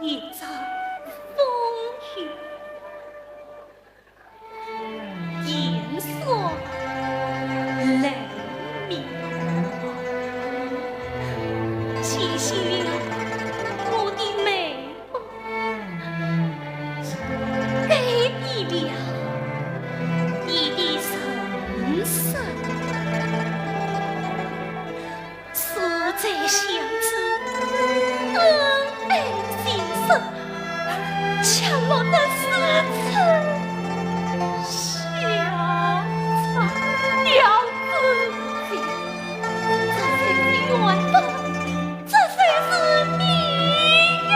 一场风雨。 烟霞雷鸣，清洗了我的眉目，改变了你的人生。 素再相知，恩爱情深，却落得如此下场。娘子，这才是缘分，这才是命运。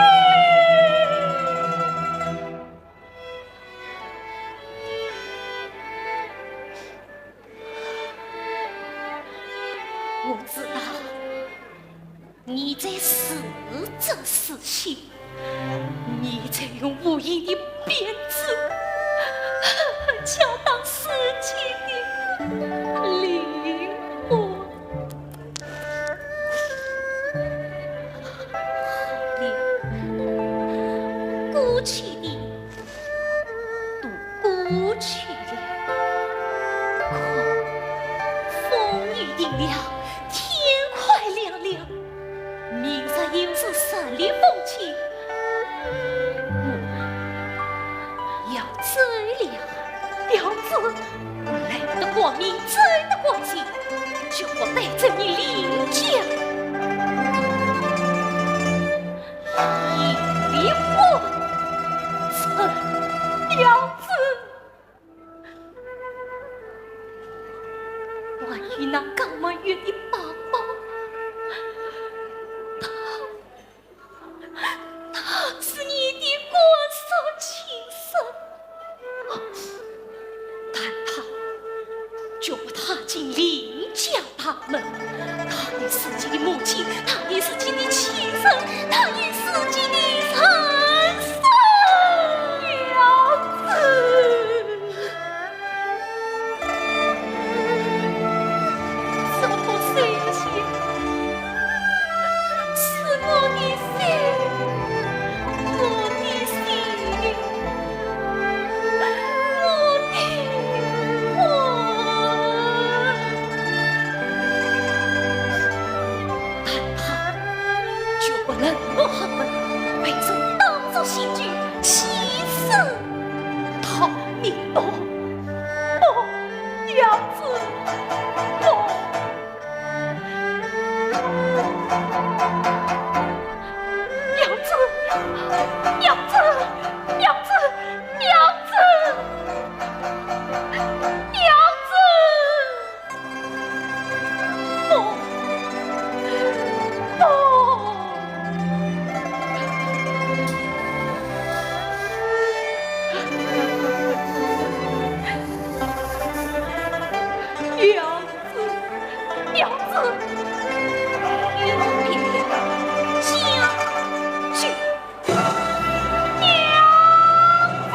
我知道你在自作自受，你在用无意的编织，敲打世间的灵魂。好了，过去的 都过去了。看，风雨停了，天快亮了，明日又是十里风情。我要走了，娘子，来得光明，走得光彩，就不带走你林家。 一粒灰尘，娘子，还有那高满月的宝宝，他，他是你的官煞亲生。 但他绝不踏进林家大门，他也是你的母亲，他也是你的亲生，他也是你的人生。娘子，这不是一些 是我的心，我的心，我的魂。但他绝不冷落寒门，被人当作刑具，弃身逃命。不，不，娘子，不。 娘子，娘子，娘子，娘子，娘子！不，不！娘子， 娘子，与我并肩，将军。娘子。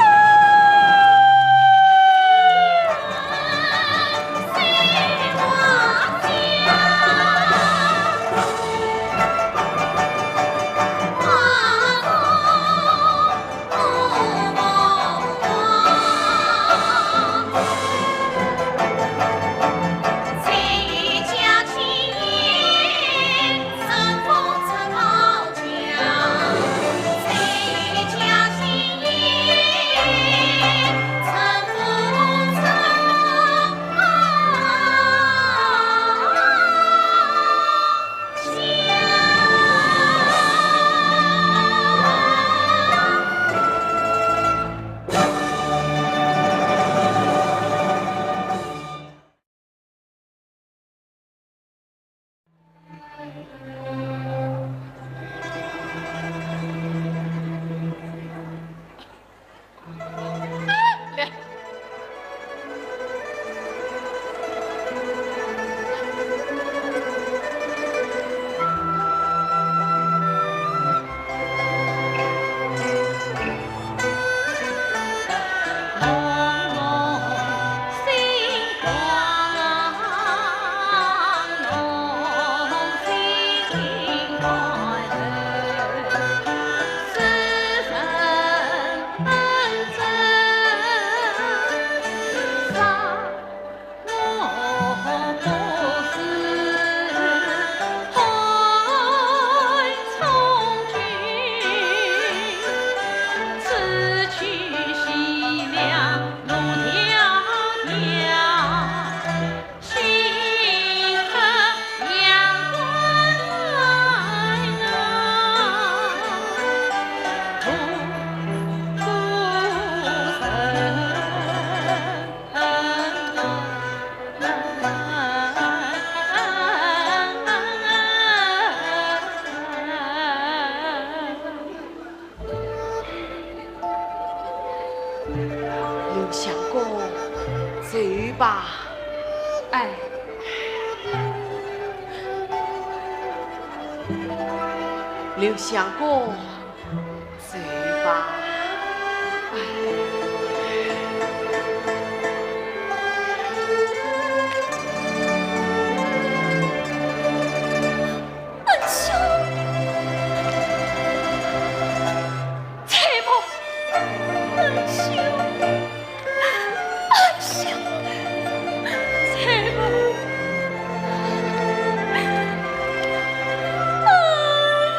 吧。哎，刘相公，走吧。哎。恩兄，翠凤，恩兄。 哎呀，翠凤，哎呀，翠凤，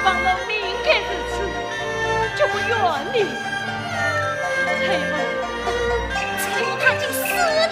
方才命该如此，叫我怨你。翠凤，翠凤她已经死了。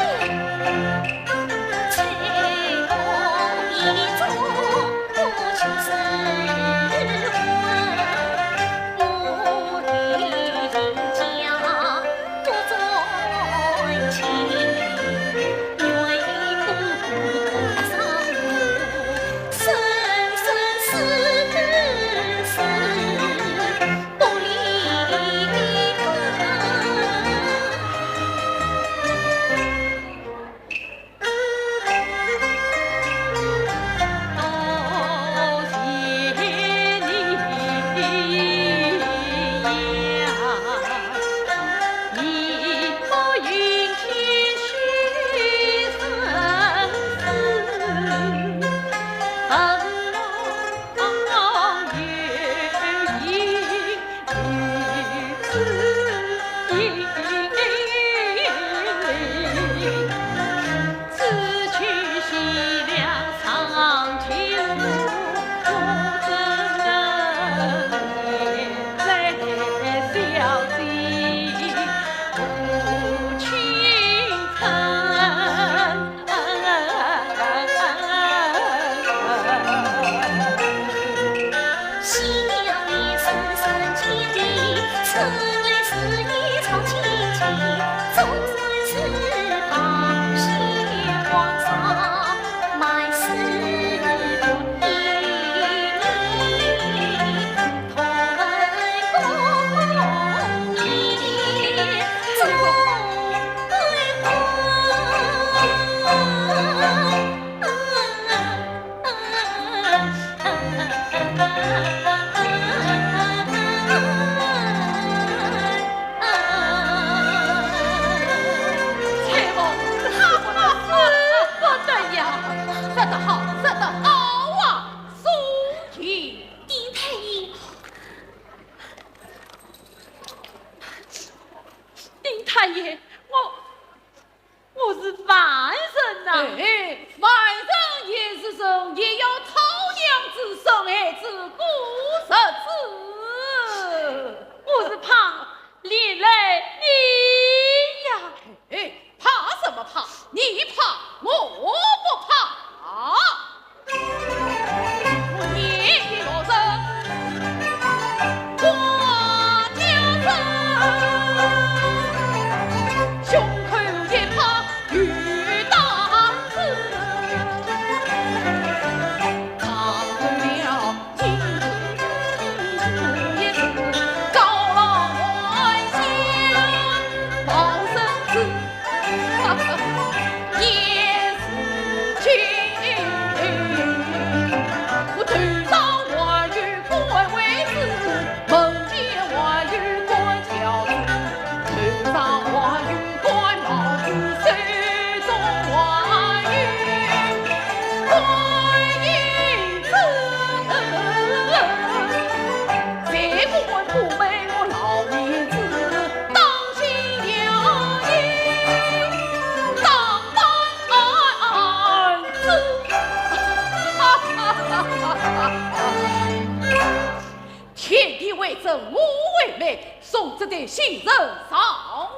正我为媒，送这对新人上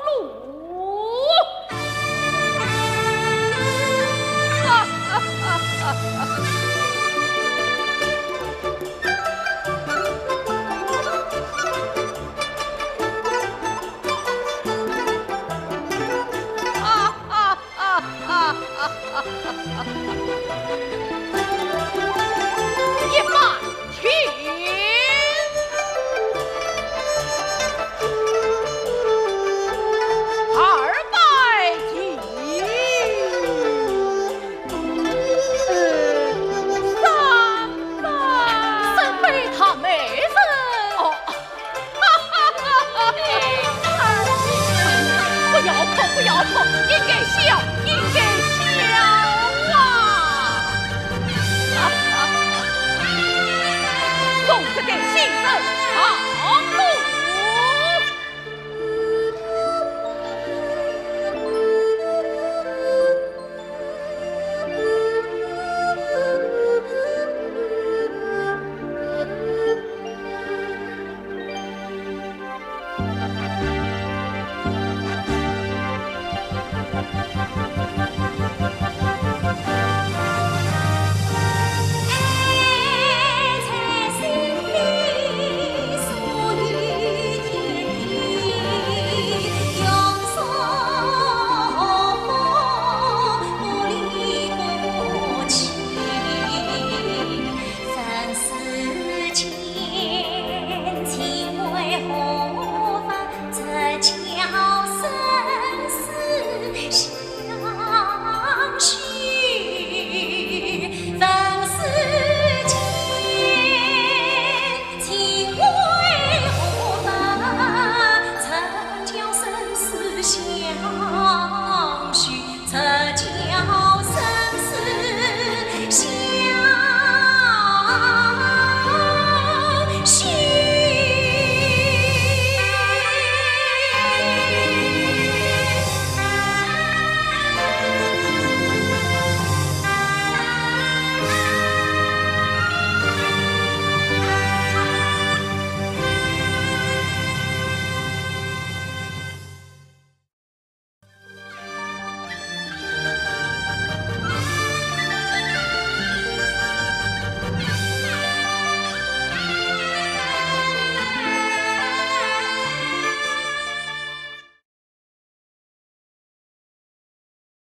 路。一拜天，二拜地，呃，三拜。三拜唐美人。哦， 不要哭，不要哭，应该笑，应该笑啊！送这个新人